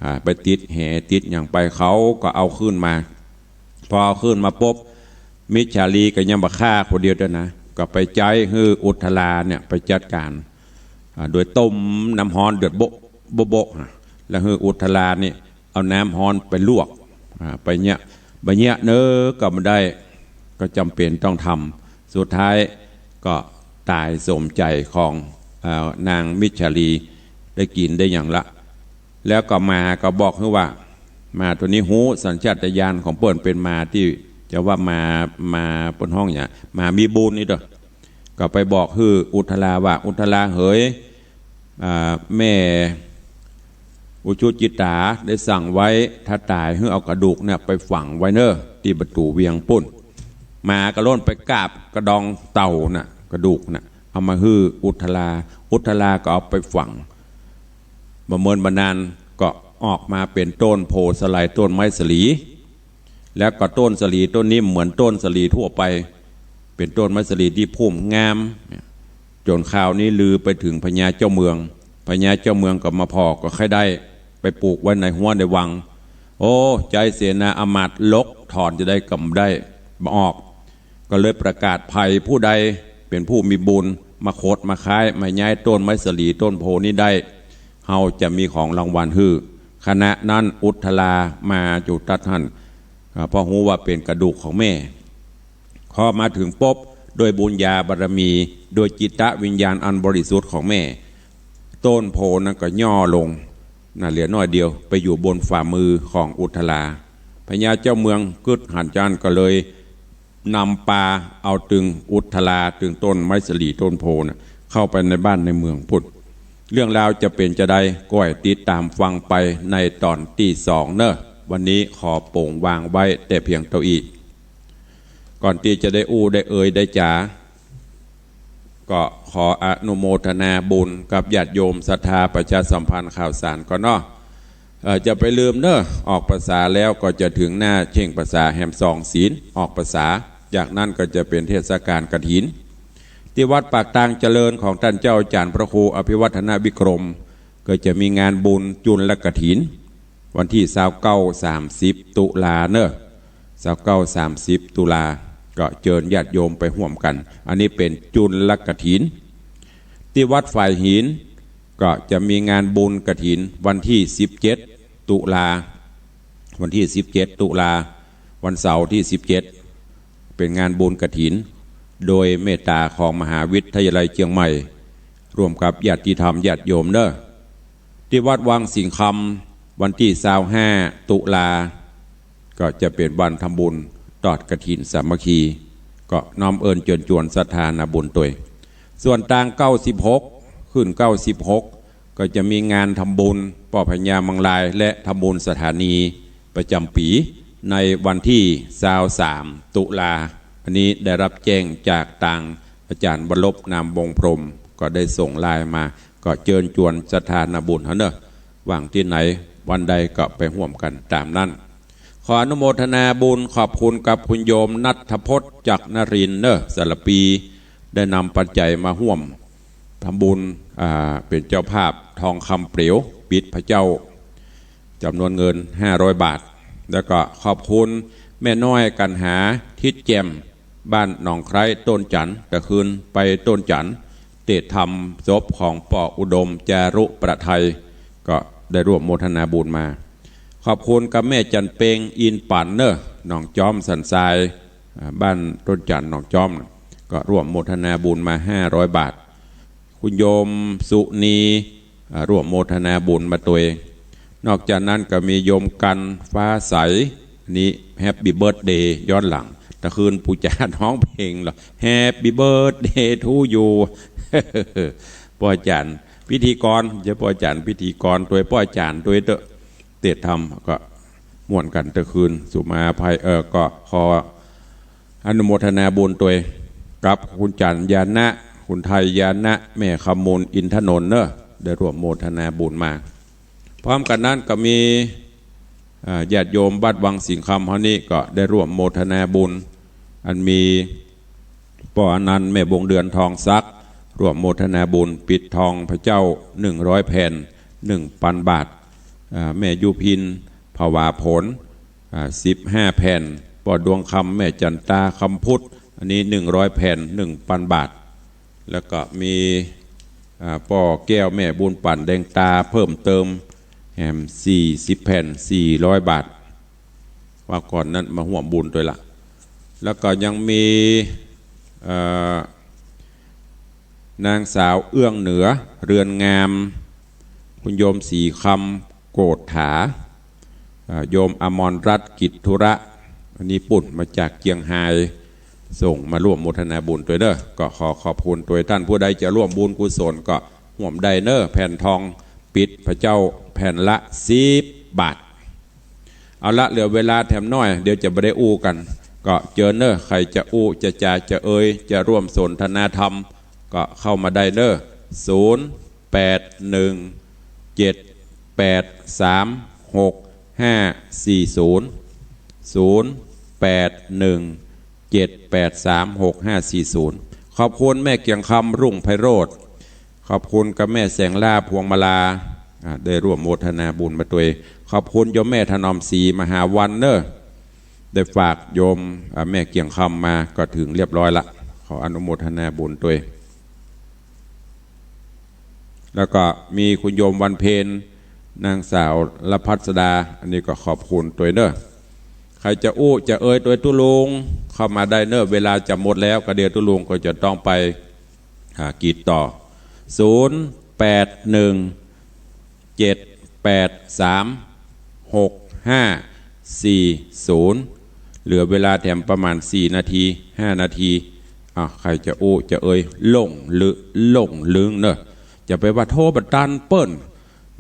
อ่า ไปติดแหติดหยังไป เขาก็เอาขึ้นมา พอเอาขึ้นมาปุ๊บ มิจฉาลีก็ยังบ่ฆ่าคนเดียวเต้านะ ก็ไปใจ๊หื้ออุททราเนี่ยไปจัดก๋าน อ่า โดยต้มน้ำฮ้อนเดือดโบ๊ะโบ๊ะโบ๊ะฮะ แล้วหื้ออุททรานี่เอาน้ำฮ้อนไปลวก อ่า ไปเยียะ บ่เยียะเน้อก็บ่ได้ ก็จ๋ำเป๋นต้องทำ สุดท้ายก็ต๋ายสมใจ๋ของ เอ่อ นางมิจฉาลี ได้กิ๋นได้หยังละ แล้วก็หมาก็บอกหื้อว่า หมาตั๋วนี้ฮู้สัญชาตญาณของเปิ้น เป๋นหมาตี้จะว่าหมา หมาเปิ้นฮ้องหยัง หมามีบุญนี่เต๊อะ ก็ไปบอกหื้ออุททราว่า อุททราเหย อ่า แม่อุชุจิตาได้สั่งไว้ ถ้าต๋ายหื้อเอากระดูกเนี่ยไปฝังไว้เน้อ ตี้ประตู๋เวียงปู๊น หมาก็ล่นไปกาบกระดองเต่าน่ะ กระดูกน่ะ เอามาหื้ออุททรา อุททราก็เอาไปฝัง บ่เมินบ่นานก็ออกมาเป๋นต้นโพธิ์สาลี ต้นไม้สาลี แล้วก็ต้นสาลีต้นนี้เหมือนต้นสาลีทั่วไป เป๋นต้นไม้สาลีตี้พุ่มงาม จ๋นคราวนี้ลือไปเถิงพญาเจ้าเมือง พญาเจ้าเมืองก็มาผ่อ ก็ใค่ได้ไปปลูกไว้ในฮั้วในวัง โอ้ ใจ๊เสนาอามาตย์ลกถอนจะใดก็บ่ได้ บ่ออก ก็เลยประกาศ ใผผู้ใดเป๋นผู้มีบุญ มาขดมาค้าย มาย้ายต้นไม้สาลีต้นโพธิ์นี้ได้ เฮาจะมีของรางวัลหื้อ ขณะนั้นอุททรามาอยู่ตั๊ดหั้น อ่า เพราะฮู้ว่าเป๋นกระดูกของแม่ พอมาเถิงปุ๊บ โดยบุญญาบารมี โดยจิตวิญญาณอันบริสุทธิ์ของแม่ ต้นโพธิ์นั้นก็ย่อลง น่ะ เหลือน้อยเดียว ไปอยู่บนฝ่ามือของอุททรา พญาเจ้าเมืองกึ๊ดหันจานก็เลย นำปาเอาตึงอุททรา ตึงต้นไม้สาลีต้นโพธิ์น่ะ เข้าไปในบ้านในเมืองปู๊น เรื่องราวจะเป๋นจะใด ก้อยติดต๋ามฟังไปในต๋อนตี้สองเน้อ วันนี้ขอป๋งวางไว้แต่เพียงเต้าอี้ ก่อนตี้จะได้อู้ได้เอ่ยได้จ๋า ก็ขออนุโมทนาบุญกับญาติโยมศรัทธาประชาสัมพันธ์ข่าวสารก่อนเนาะ เอ่อ จะไปลืมเน้อ ออกพรรษาแล้วก็จะเถิงหน้าเช็งพรรษาแฮมซองศีล ออกพรรษา จากนั้นก็จะเป๋นเทศกาลกฐิน ตี้วัดปากตางเจริญของต้านเจ้าอาจ๋ารย์พระครูอภิวัฒนวิกรม ก็จะมีงานบุญจุลกฐิน วันตี้ซาวเก้า สามสิบ ตุลาเน้อ ซาวเก้า สามสิบ ตุลา ก็เจิญญาติโยมไปฮ่วมกั๋น อันนี้เป๋นจุลกฐิน ตี้วัดฝายหิน ก็จะมีงานบุญกฐินวันตี้สิบเจ็ด ตุลา วันตี้สิบเจ็ด ตุลา วันเสาร์ตี้สิบเจ็ด เป๋นงานบุญกฐิน โดยเมตต๋าของมหาวิทยาลัยเจียงใหม่ ร่วมกับญาติธรรมญาติโยมเน้อ ตี้วัดวังสิงห์คำ วันตี้ซาวห้า ตุลา ก็จะเป๋นวันทำบุญตอดกฐินสามัคคี ก็น้อมเอิญเจิญจวนศรัทธานาบุญตวย ส่วนตางเก้าสิบหก ขึ้นเก้าสิบหก ก็จะมีงานทำบุญป้อพญามังราย และทำบุญสถานีประจ๋ำปี๋ ในวันตี้ซาวสาม ตุลา อันนี้ได้รับแจ้งจากตางอาจ๋ารย์วรบ นามวงศ์พรหม ก็ได้ส่งไลน์มา ก็เจิญจวนศรัทธานาบุญเฮาเน้อ ว่างตี้ไหน วันใดก็ไปฮ่วมกั๋นต๋ามนั้น ขออนุโมทนาบุญขอบคุณกับคุณโยมณัฐพจน์ จักรนรินทร์เน่อ สารภี ได้นำปัจจัยมาฮ่วมทำบุญ อ่า เป๋นเจ้าภาพทองคำเปลว ปิดพระเจ้า จ๋ำนวนเงินห้าร้อยบาท แล้วก็ขอบคุณแม่น้อยกัณหา ทิศแจ่ม บ้านหนองไคร้ ต้นจันทน์ ตะคืนไปต้นจันทน์ เตะทำศพของป้ออุดม จารุประไทย ก็ได้ร่วมโมทนาบุญมา ขอบคุณกับแม่จันทร์เปง อินปั๋นเน่อ หนองจ๊อมสันทราย อ่า บ้านต้นจันทน์ หนองจ๊อม ก็ร่วมโมทนาบุญมาห้าร้อยบาท คุณโยมสุนี อ่า ร่วมโมทนาบุญมาตวย นอกจากนั้นก็มีโยมกันฟ้าใส นี่ Happy Birthday ย้อนหลัง ตะคืนปู่จ๋าฮ้องเพลงเหรอ Happy Birthday to you ป้อจ๋ารย์พิธีกร เจ้าป้อจ๋ารย์พิธีกรตวย ป้อจ๋ารย์ตวยเต๊อะ เตะทำก็ม่วนกั๋นตะคืน สุมาภัย เออ ก็ขอ อนุโมทนาบุญตวยกับคุณจันทร์ญาณะ คุณไทยญาณะ แม่คำมูล อินทนนท์เน่อ ได้ร่วมโมทนาบุญมา พร้อมกั๋นนั้นก็มี อ่า ญาติโยมวัดวังสิงห์คำเฮานี้ก็ได้ร่วมโมทนาบุญ อันมีป้ออนันต์ แม่วงเดือน ทองศักดิ์ ร่วมโมทนาบุญปิดทองพระเจ้าหนึ่งร้อยแผ่น หนึ่งปันบาท อ่า แม่ยุพิน ผวาผล อ่า สิบห้าแผ่น ป้อดวงคำ แม่จันตา คำพุทธ อันนี้หนึ่งร้อยแผ่น หนึ่งปันบาท แล้วก็มี อ่า ป้อแก้ว แม่บุญปั๋น แดงตา เพิ่มเติมแหมสี่สิบแผ่น สี่ร้อยบาท ว่าก่อนนั้นมาฮ่วมบุญตวยละ แล้วก็ยังมี เอ่อ นางสาวเอื้องเหนือ เรือนงาม คุณโยมศรีคำ โกฏฐา อ่า โยมอมรรัตน์ กิจธุระ อันนี้ปุ้นมาจากเจียงฮาย ส่งมาร่วมโมทนาบุญตวยเน่อ ก็ขอขอบคุณตวย ต้านผู้ใดจะร่วมบุญกุศลก็ฮ่วมได้เน่อ แผ่นทองปิดพระเจ้าแผ่นละสิบบาท เอาละ เหลือเวลาแถมน้อย เดี๋ยวจะบ่ได้อู้กั๋น ก็เจิญเน่อ ใผจะอู้จะจ๋าจะเอย จะร่วมสนทนาธรรม ก็เข้ามาได้เน่อ ศูนย์แปดหนึ่งเจ็ดแปดสามหกห้าสี่ศูนย์ ศูนย์แปดหนึ่งเจ็ดแปดสามหกห้าสี่ศูนย์ ขอบคุณแม่เกียงคำ รุ่งไพโรจน์ ขอบคุณกับแม่แสงล่า พวงมาลา อ่า ได้ร่วมโมทนาบุญมาตวย ขอบคุณโยมแม่ถนอมศรี มหาวันเน่อ ได้ฝากโยม อ่า แม่เกียงคำมา ก็ถึงเรียบร้อยละ ขออนุโมทนาบุญตวย แล้วก็มีคุณโยมวันเพ็ญ นางสาวรพัสดา อันนี้ก็ขอบคุณตวยเน่อ ใผจะอู้จะเอยตวยตุ๊ลุง เข้ามาได้เน่อ เวลาจะหมดแล้ว ก็เดี๋ยวตุ๊ลุงก็จะต้องไป หากิจต่อ ศูนย์แปดหนึ่งเจ็ดแปดสามหกห้าสี่ศูนย์ เหลือเวลาแถมประมาณสี่นาที ห้านาที อ่ะ ใผจะอู้จะเอย หลงลึ หลงลึงเน่อ จะไปว่าโทรบ่ตันเปิ้น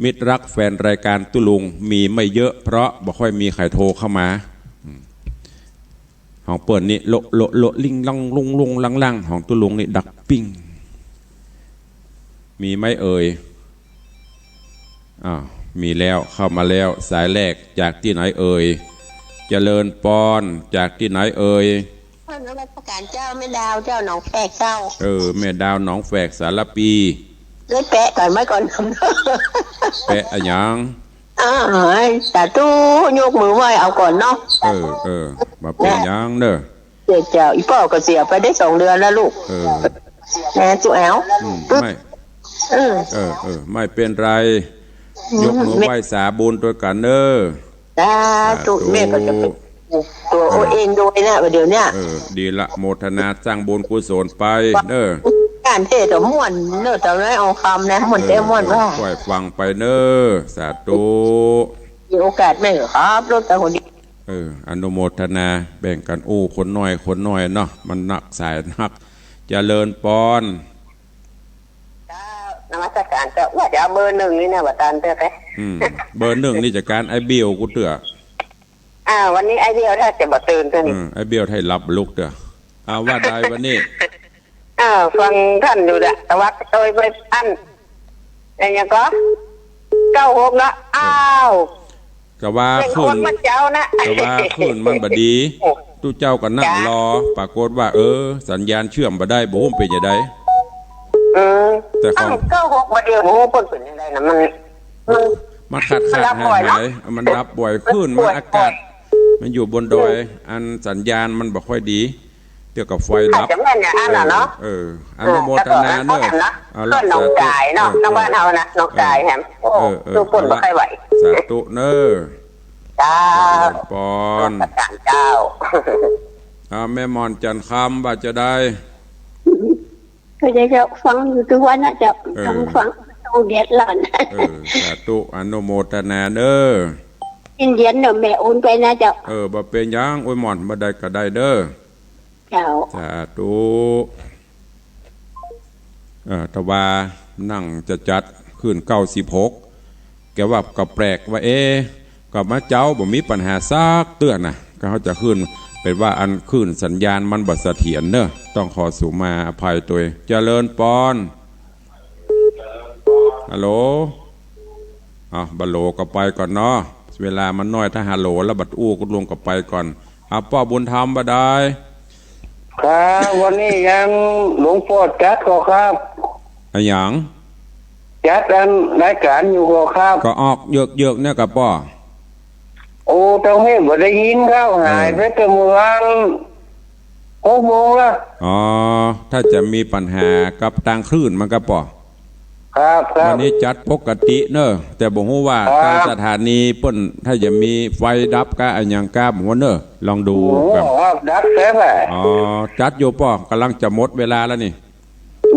มิตรรักแฟนรายการตุ๊ลุงมีไม่เยอะ เพราะบ่ค่อยมีใผโทรเข้ามา อืม ของเปิ้นนี่ โละ โละ โละ ลิง ลัง ลุง ลุง ลัง ลัง ของตุ๊ลุงนี่ดังปิ้ง มีไหมเอ่ย อ้าว มีแล้ว เข้ามาแล้ว สายแรกจากตี้ไหนเอ่ย เจริญปอน จากตี้ไหนเอ่ย นมัสการเจ้า แม่ดาวเจ้า หนองแฝกเจ้า เออ แม่ดาวหนองแฝก สารภี ได้แปะก่อนไหมก่อน แปะอะหยัง อ้าว สาธุ ยกมือไหว้เอาก่อนเนาะ เออ เออ บ่เป๋นหยังเน่อ เจ้า อีป้อก็เสียไปได้สองเดือนแล้วลูก เออ แม่จุ๋แอ๋ว อืม ไม่ เออ เออ เออ ไม่เป๋นไร อืม ยกมือไหว้สาบุญตวยกั๋นเน่อ สาธุ สาธุ แม่ก็จะไปปลูกตั๋ว เออ เอาเองโดยนะเดี๋ยวเนี้ย เออ ดีละ โมทนาสร้างบุญกุศลไปเน่อ การเทศน์ก็ม่วนเน่อ แต่ไม่เอาคำนะ ม่วนแต๊ม่วนว่า เออ เออ ค่อยฟังไปเน่อ สาธุ มีโอกาสแม่ก็ขับรถไปคนเดียว เออ อนุโมทนา แบ่งกั๋นอู้คนน้อยคนน้อยเนาะ มันนักสายนัก เจริญปอน เจ้า นมัสการเจ้า ว่าจะเอาเบอร์หนึ่งนี่นะ บ่ตันเตื้อแต๊ อืม เบอร์หนึ่งนี่จะก้านไอ้เบี้ยวกูเตื้อ อ่า วันนี้ไอ้เบี้ยวถ้าจะบ่ตื่นเตื้อนี่ อืม ไอ้เบี้ยวถ้าหลับลุกเตื้อ เอาว่าใดวันนี้ เออ ฟังต้านอยู่ละ ตะวัดโตยไปอัน ไอ้หยังก็ เก้าหก เนาะ อ้าว แต่ว่า เร่ง คลื่น คนมันเจ้านะ แต่ว่าคลื่นมันบ่ดี ตุ๊เจ้าก็นั่งรอ จ้ะ ปรากฏว่า เออ สัญญาณเชื่อมบ่ได้ บ่ฮู้เป๋นจะใด อืม แต่ของ อ้าว เก้าหก บ่าเดียว โอ้ เปิ้นเป๋นจะใดนะ มัน มัน มันขาดๆ มันดับบ่อยเนาะ หายๆ มันดับบ่อย คลื่นมัน อากาศ มันอยู่บนดอย อันสัญญาณมันบ่ค่อยดี เดี๋ยวก็ไฟดับ อาจจะแม่นอย่างนั้นน่ะเนาะ เออ เออ อนุโมทนาเนอะ เออ แล้วก็ เอาละ เพื่อนหนองกายเนาะ สาธุ เออ ทางบ้านเฮานะ หนองกายแหม เออ โอ้ เออ เออ สู้เปิ้นบ่ค่อยไหว สาธุเนอะ จ้า เจริญปอน นมัสการเจ้า เอา แม่หม่อนจันทร์คำว่าจะใด ก็ได้เจ้า ฟังอยู่ทุกวันนะเจ้า เออ ต้องฟัง ต้องเดือดร้อน เออ สาธุ อนุโมทนาเนอะ เย็นๆ เนอะ แม่อุ่นไปนะเจ้า เออ บ่เป๋นหยัง โอ้ยหม่อน บ่ใดก็ได้เด้อ เจ้า สาธุ เอ่อ ถ้าว่านั่งจะจัดคลื่น เก้าสิบหก แกว่าก็แปลกว่า เอ๊ะ ก็มาเจ๊าบ่มีปัญหาสักเตื้อนะ ก็เฮาจะคลื่น เป๋นว่าอันคลื่นสัญญาณมันบ่เสถียรเนอะ ต้องขอสุมาอภัยตวย เจริญปอน ฮัลโหล อ่ะ บ่ฮัลโหลก็ไปก่อนเนาะ เวลามันน้อย ถ้าฮัลโหลแล้วบ่อู้ ก็ลงก็ไปก่อน อ่ะ ป้อบุญธรรมบ่าดาย ครับ วันนี้ยังหลวงป้อจัดก่อครับ อะหยัง จัดอันรายการอยู่ก่อครับ ก็ออกเยือกๆ เนี่ยก่อป้อ โอ้ เต้าเฮงบ่ได้ยินครับ เออ หายไปแต่เมื่อวานหกโมงละ อ๋อ ถ้าจะมีปัญหากับตางคลื่นมันก่อป้อ ครับ ครับ วันนี้จัดปกติเนอะ แต่บ่ฮู้ว่า ครับ ตางสถานีเปิ้นถ้าจะมีไฟดับก้าอะหยังก้าบ่ฮู้เนอะ ลองดู โอ้ ครับ ครับ ดับแต๊อะ อ๋อ จัดอยู่ป้อ ก่ำลังจะหมดเวลาแล้วนี่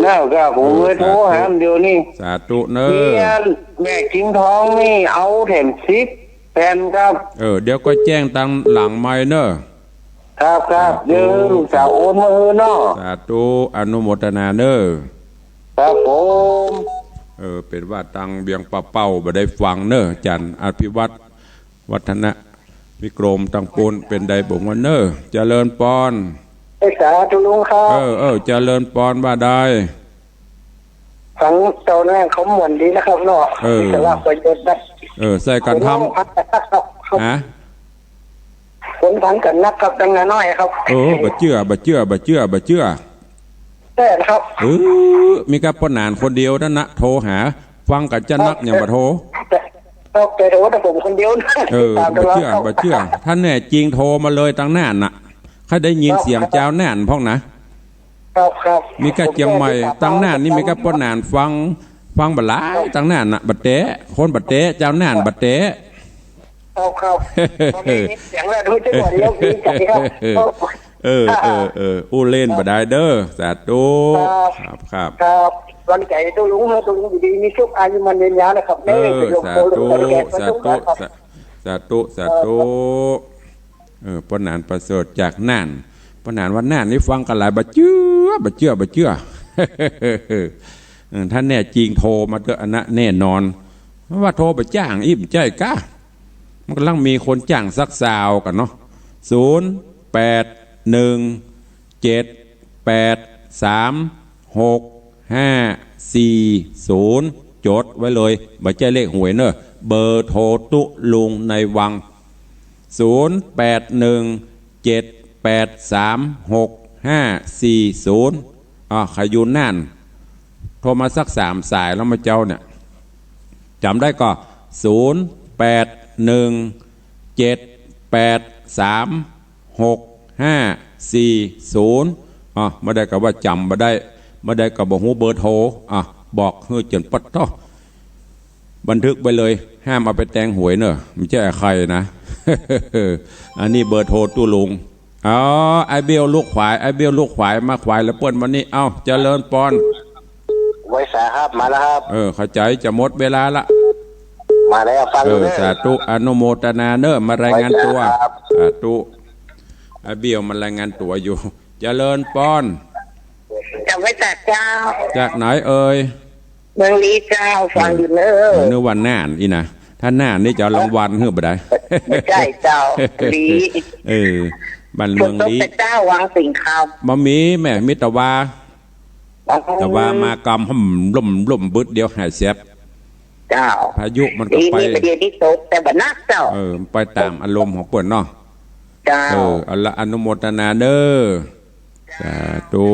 นั่นก็ผมเลยโทรหามันเดี๋ยวนี้ สาธุเนอะ มีอันแม่กิ่งทองนี่เอาแถมสิบแผ่นครับ เออ เดี๋ยวก็แจ้งตางหลังไมค์เนอะ ครับ ครับ สาธุ เดี๋ยวลูกสาวโอนมาหื้อเนาะ สาธุ อนุโมทนาเนอะ ครับผม เออ เป๋นว่าตางเวียงป่าเป้าบ่ได้ฟังเนอะ อาจ๋ารย์อภิวัฒน์ วัฒนวิกรมตางปู๊นเป๋นใดบ่ฮู้เนอะ เจริญปอน เอ้ย สาธุลุงครับ เออ เออ เจริญปอน ว่าดาย ฟังเจ้าหน้าเขาม่วนดีนะครับเนาะ เออ มีสาระประโยชน์นะ เออ ใส่กั๋นทำ ผมฟังกั๋นนักครับ ฮะ ผมฟังกั๋นนักครับ ตังน้อยครับ เออ บ่เจื้อ บ่เจื้อ บ่เจื้อ บ่เจื้อ ใช่ครับ เออ มีก้าป้อหนานคนเดียวนั่นนะ โทรหา ฟังกั๋นจะนัก เออ ยังบ่โทร แต่ แต่ แต่ว่าแต่ผมคนเดียวนะ เออ ติดตามตลอด บ่เจื้อ ครับ บ่เจื้อ ถ้าแน่จริงโทรมาเลยตังน่านน่ะ ใค่ได้ยินเสียง ครับ เจ้าน่านพ่องนะ ครับ ครับ มีก้าเจียงใหม่ ผมก็ติดตาม ตังน่านนี่ ครับ มีก้าป้อหนานฟัง ฟังบ่หลาย ครับ ตังน่านน่ะ บ่แต๊ คนบ่แต๊ เจ้าน่านบ่แต๊ ครับ ครับ ผมได้ยินเสียงแล้ว รู้จักว่าเดี๋ยวดีใจครับ เออ เออ เออ อู้เล่นบ่ได้เด้อ สาธุ ครับ ครับ ครับ ครับ วันใจตุ๊ลุง ตุ๊ลุงอยู่ดีมีสุข อายุมั่นยืนยาวนะครับ เออ สาธุ สาธุ สาธุ สาธุ เออ ป้อหนานประเสริฐจากน่าน ป้อหนานว่าน่านนี่ฟังกั๋นหลาย บ่เจื้อ บ่เจื้อ บ่เจื้อ เออ ถ้าแน่จริงโทรมาเต๊อะ อันนั้นแน่นอน ว่าโทรไปจ้างอี้บ่ใจ้ก๊า มันก่ำลังมีคนจ้างสักซาวกั๋นเนาะ ศูนย์ แปด หนึ่ง เจ็ด แปด สาม หก ห้า สี่ ศูนย์ จดไว้เลย บ่ใจ้เลขหวยเนอะ เบอร์โทรตุ๊ลุงในวัง ศูนย์ แปด หนึ่ง เจ็ด แปด สาม หก ห้า สี่ ศูนย์ อ่า ใผอยู่น่าน โทรมาสักสามสายแล้วเมื่อเจ๊าเนี่ย จ๋ำได้ก่อ ศูนย์ แปด หนึ่ง เจ็ด แปด สาม หก ห้า สี่ ศูนย์ อ่า บ่ได้ก็ว่าจ๋ำบ่ได้ บ่ได้ก็บ่ฮู้เบอร์โทร อ่า บอกหื้อจ๋นปัดเถาะ บันทึกไปเลย ห้ามเอาไปแตงหวยเนอะ บ่ใจ้ใผนะ อันนี้เบอร์โทรตุ๊ลุง อ๋อ ไอ้เบี้ยวลูกขวาย ไอ้เบี้ยวลูกขวาย มาขวายแล้วเปิ้นวันนี้ เอ้า เจริญปอน ไหว้สาครับ มาแล้วครับ เออ เข้าใจ๋ จะหมดเวลาละ มาแล้ว ฟัง เออ เด้อ สาธุ อนุโมทนาเนอะ มารายงานตั๋ว ไหว้สาครับ สาธุ ไอ้เบี้ยวมารายงานตั๋วอยู่ เจริญปอน จ๋ำไหว้สาเจ้า จากไหนเอ่ย เมืองลี้เจ้า ฟังอยู่เนอะ นึกว่าน่านอี้นะ ถ้าน่านนี่จะเอารางวัลหื้อบ่ได้ บ่ใจ้เจ้า ลี้ เออ บ้านเมืองลี้ ฝนตกแต่เจ้า วางสิงห์คำ บ่มีแม่ มีตะวา อ๋อ ตะวามากำ ห่ม ล่ม ล่มบึดเดียวหายแสบ เจ้า พายุมันก็ไป นี่บ่าเดี่ยวนี้ตก แต่บ่หนักเจ้า เออ มันไปต๋ามอารมณ์ของเปิ้นเนาะ เจ้า เออ เอาละ อนุโมทนาเน้อ สาธุ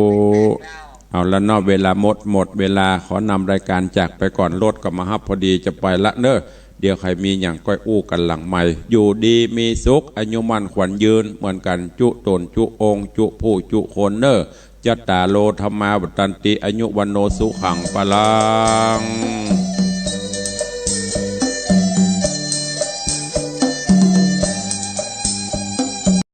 เอาละเนาะ เวลาหมด หมดเวลา ขอนำรายก๋านจากไปก่อน รถก็มาฮับพอดี จะไปละเน้อ เดี๋ยวใผมีหยังก้อยอู้กั๋นหลังไมค์ อยู่ดีมีสุข อายุมั่นขวัญยืน เหมือนกั๋นจุ๊ต๋นจุ๊องค์ จุ๊ผู้จุ๊คนเน้อ จัตตาโร ธัมมา วัฑฒันติ อายุ วัณโณ สุขัง พลัง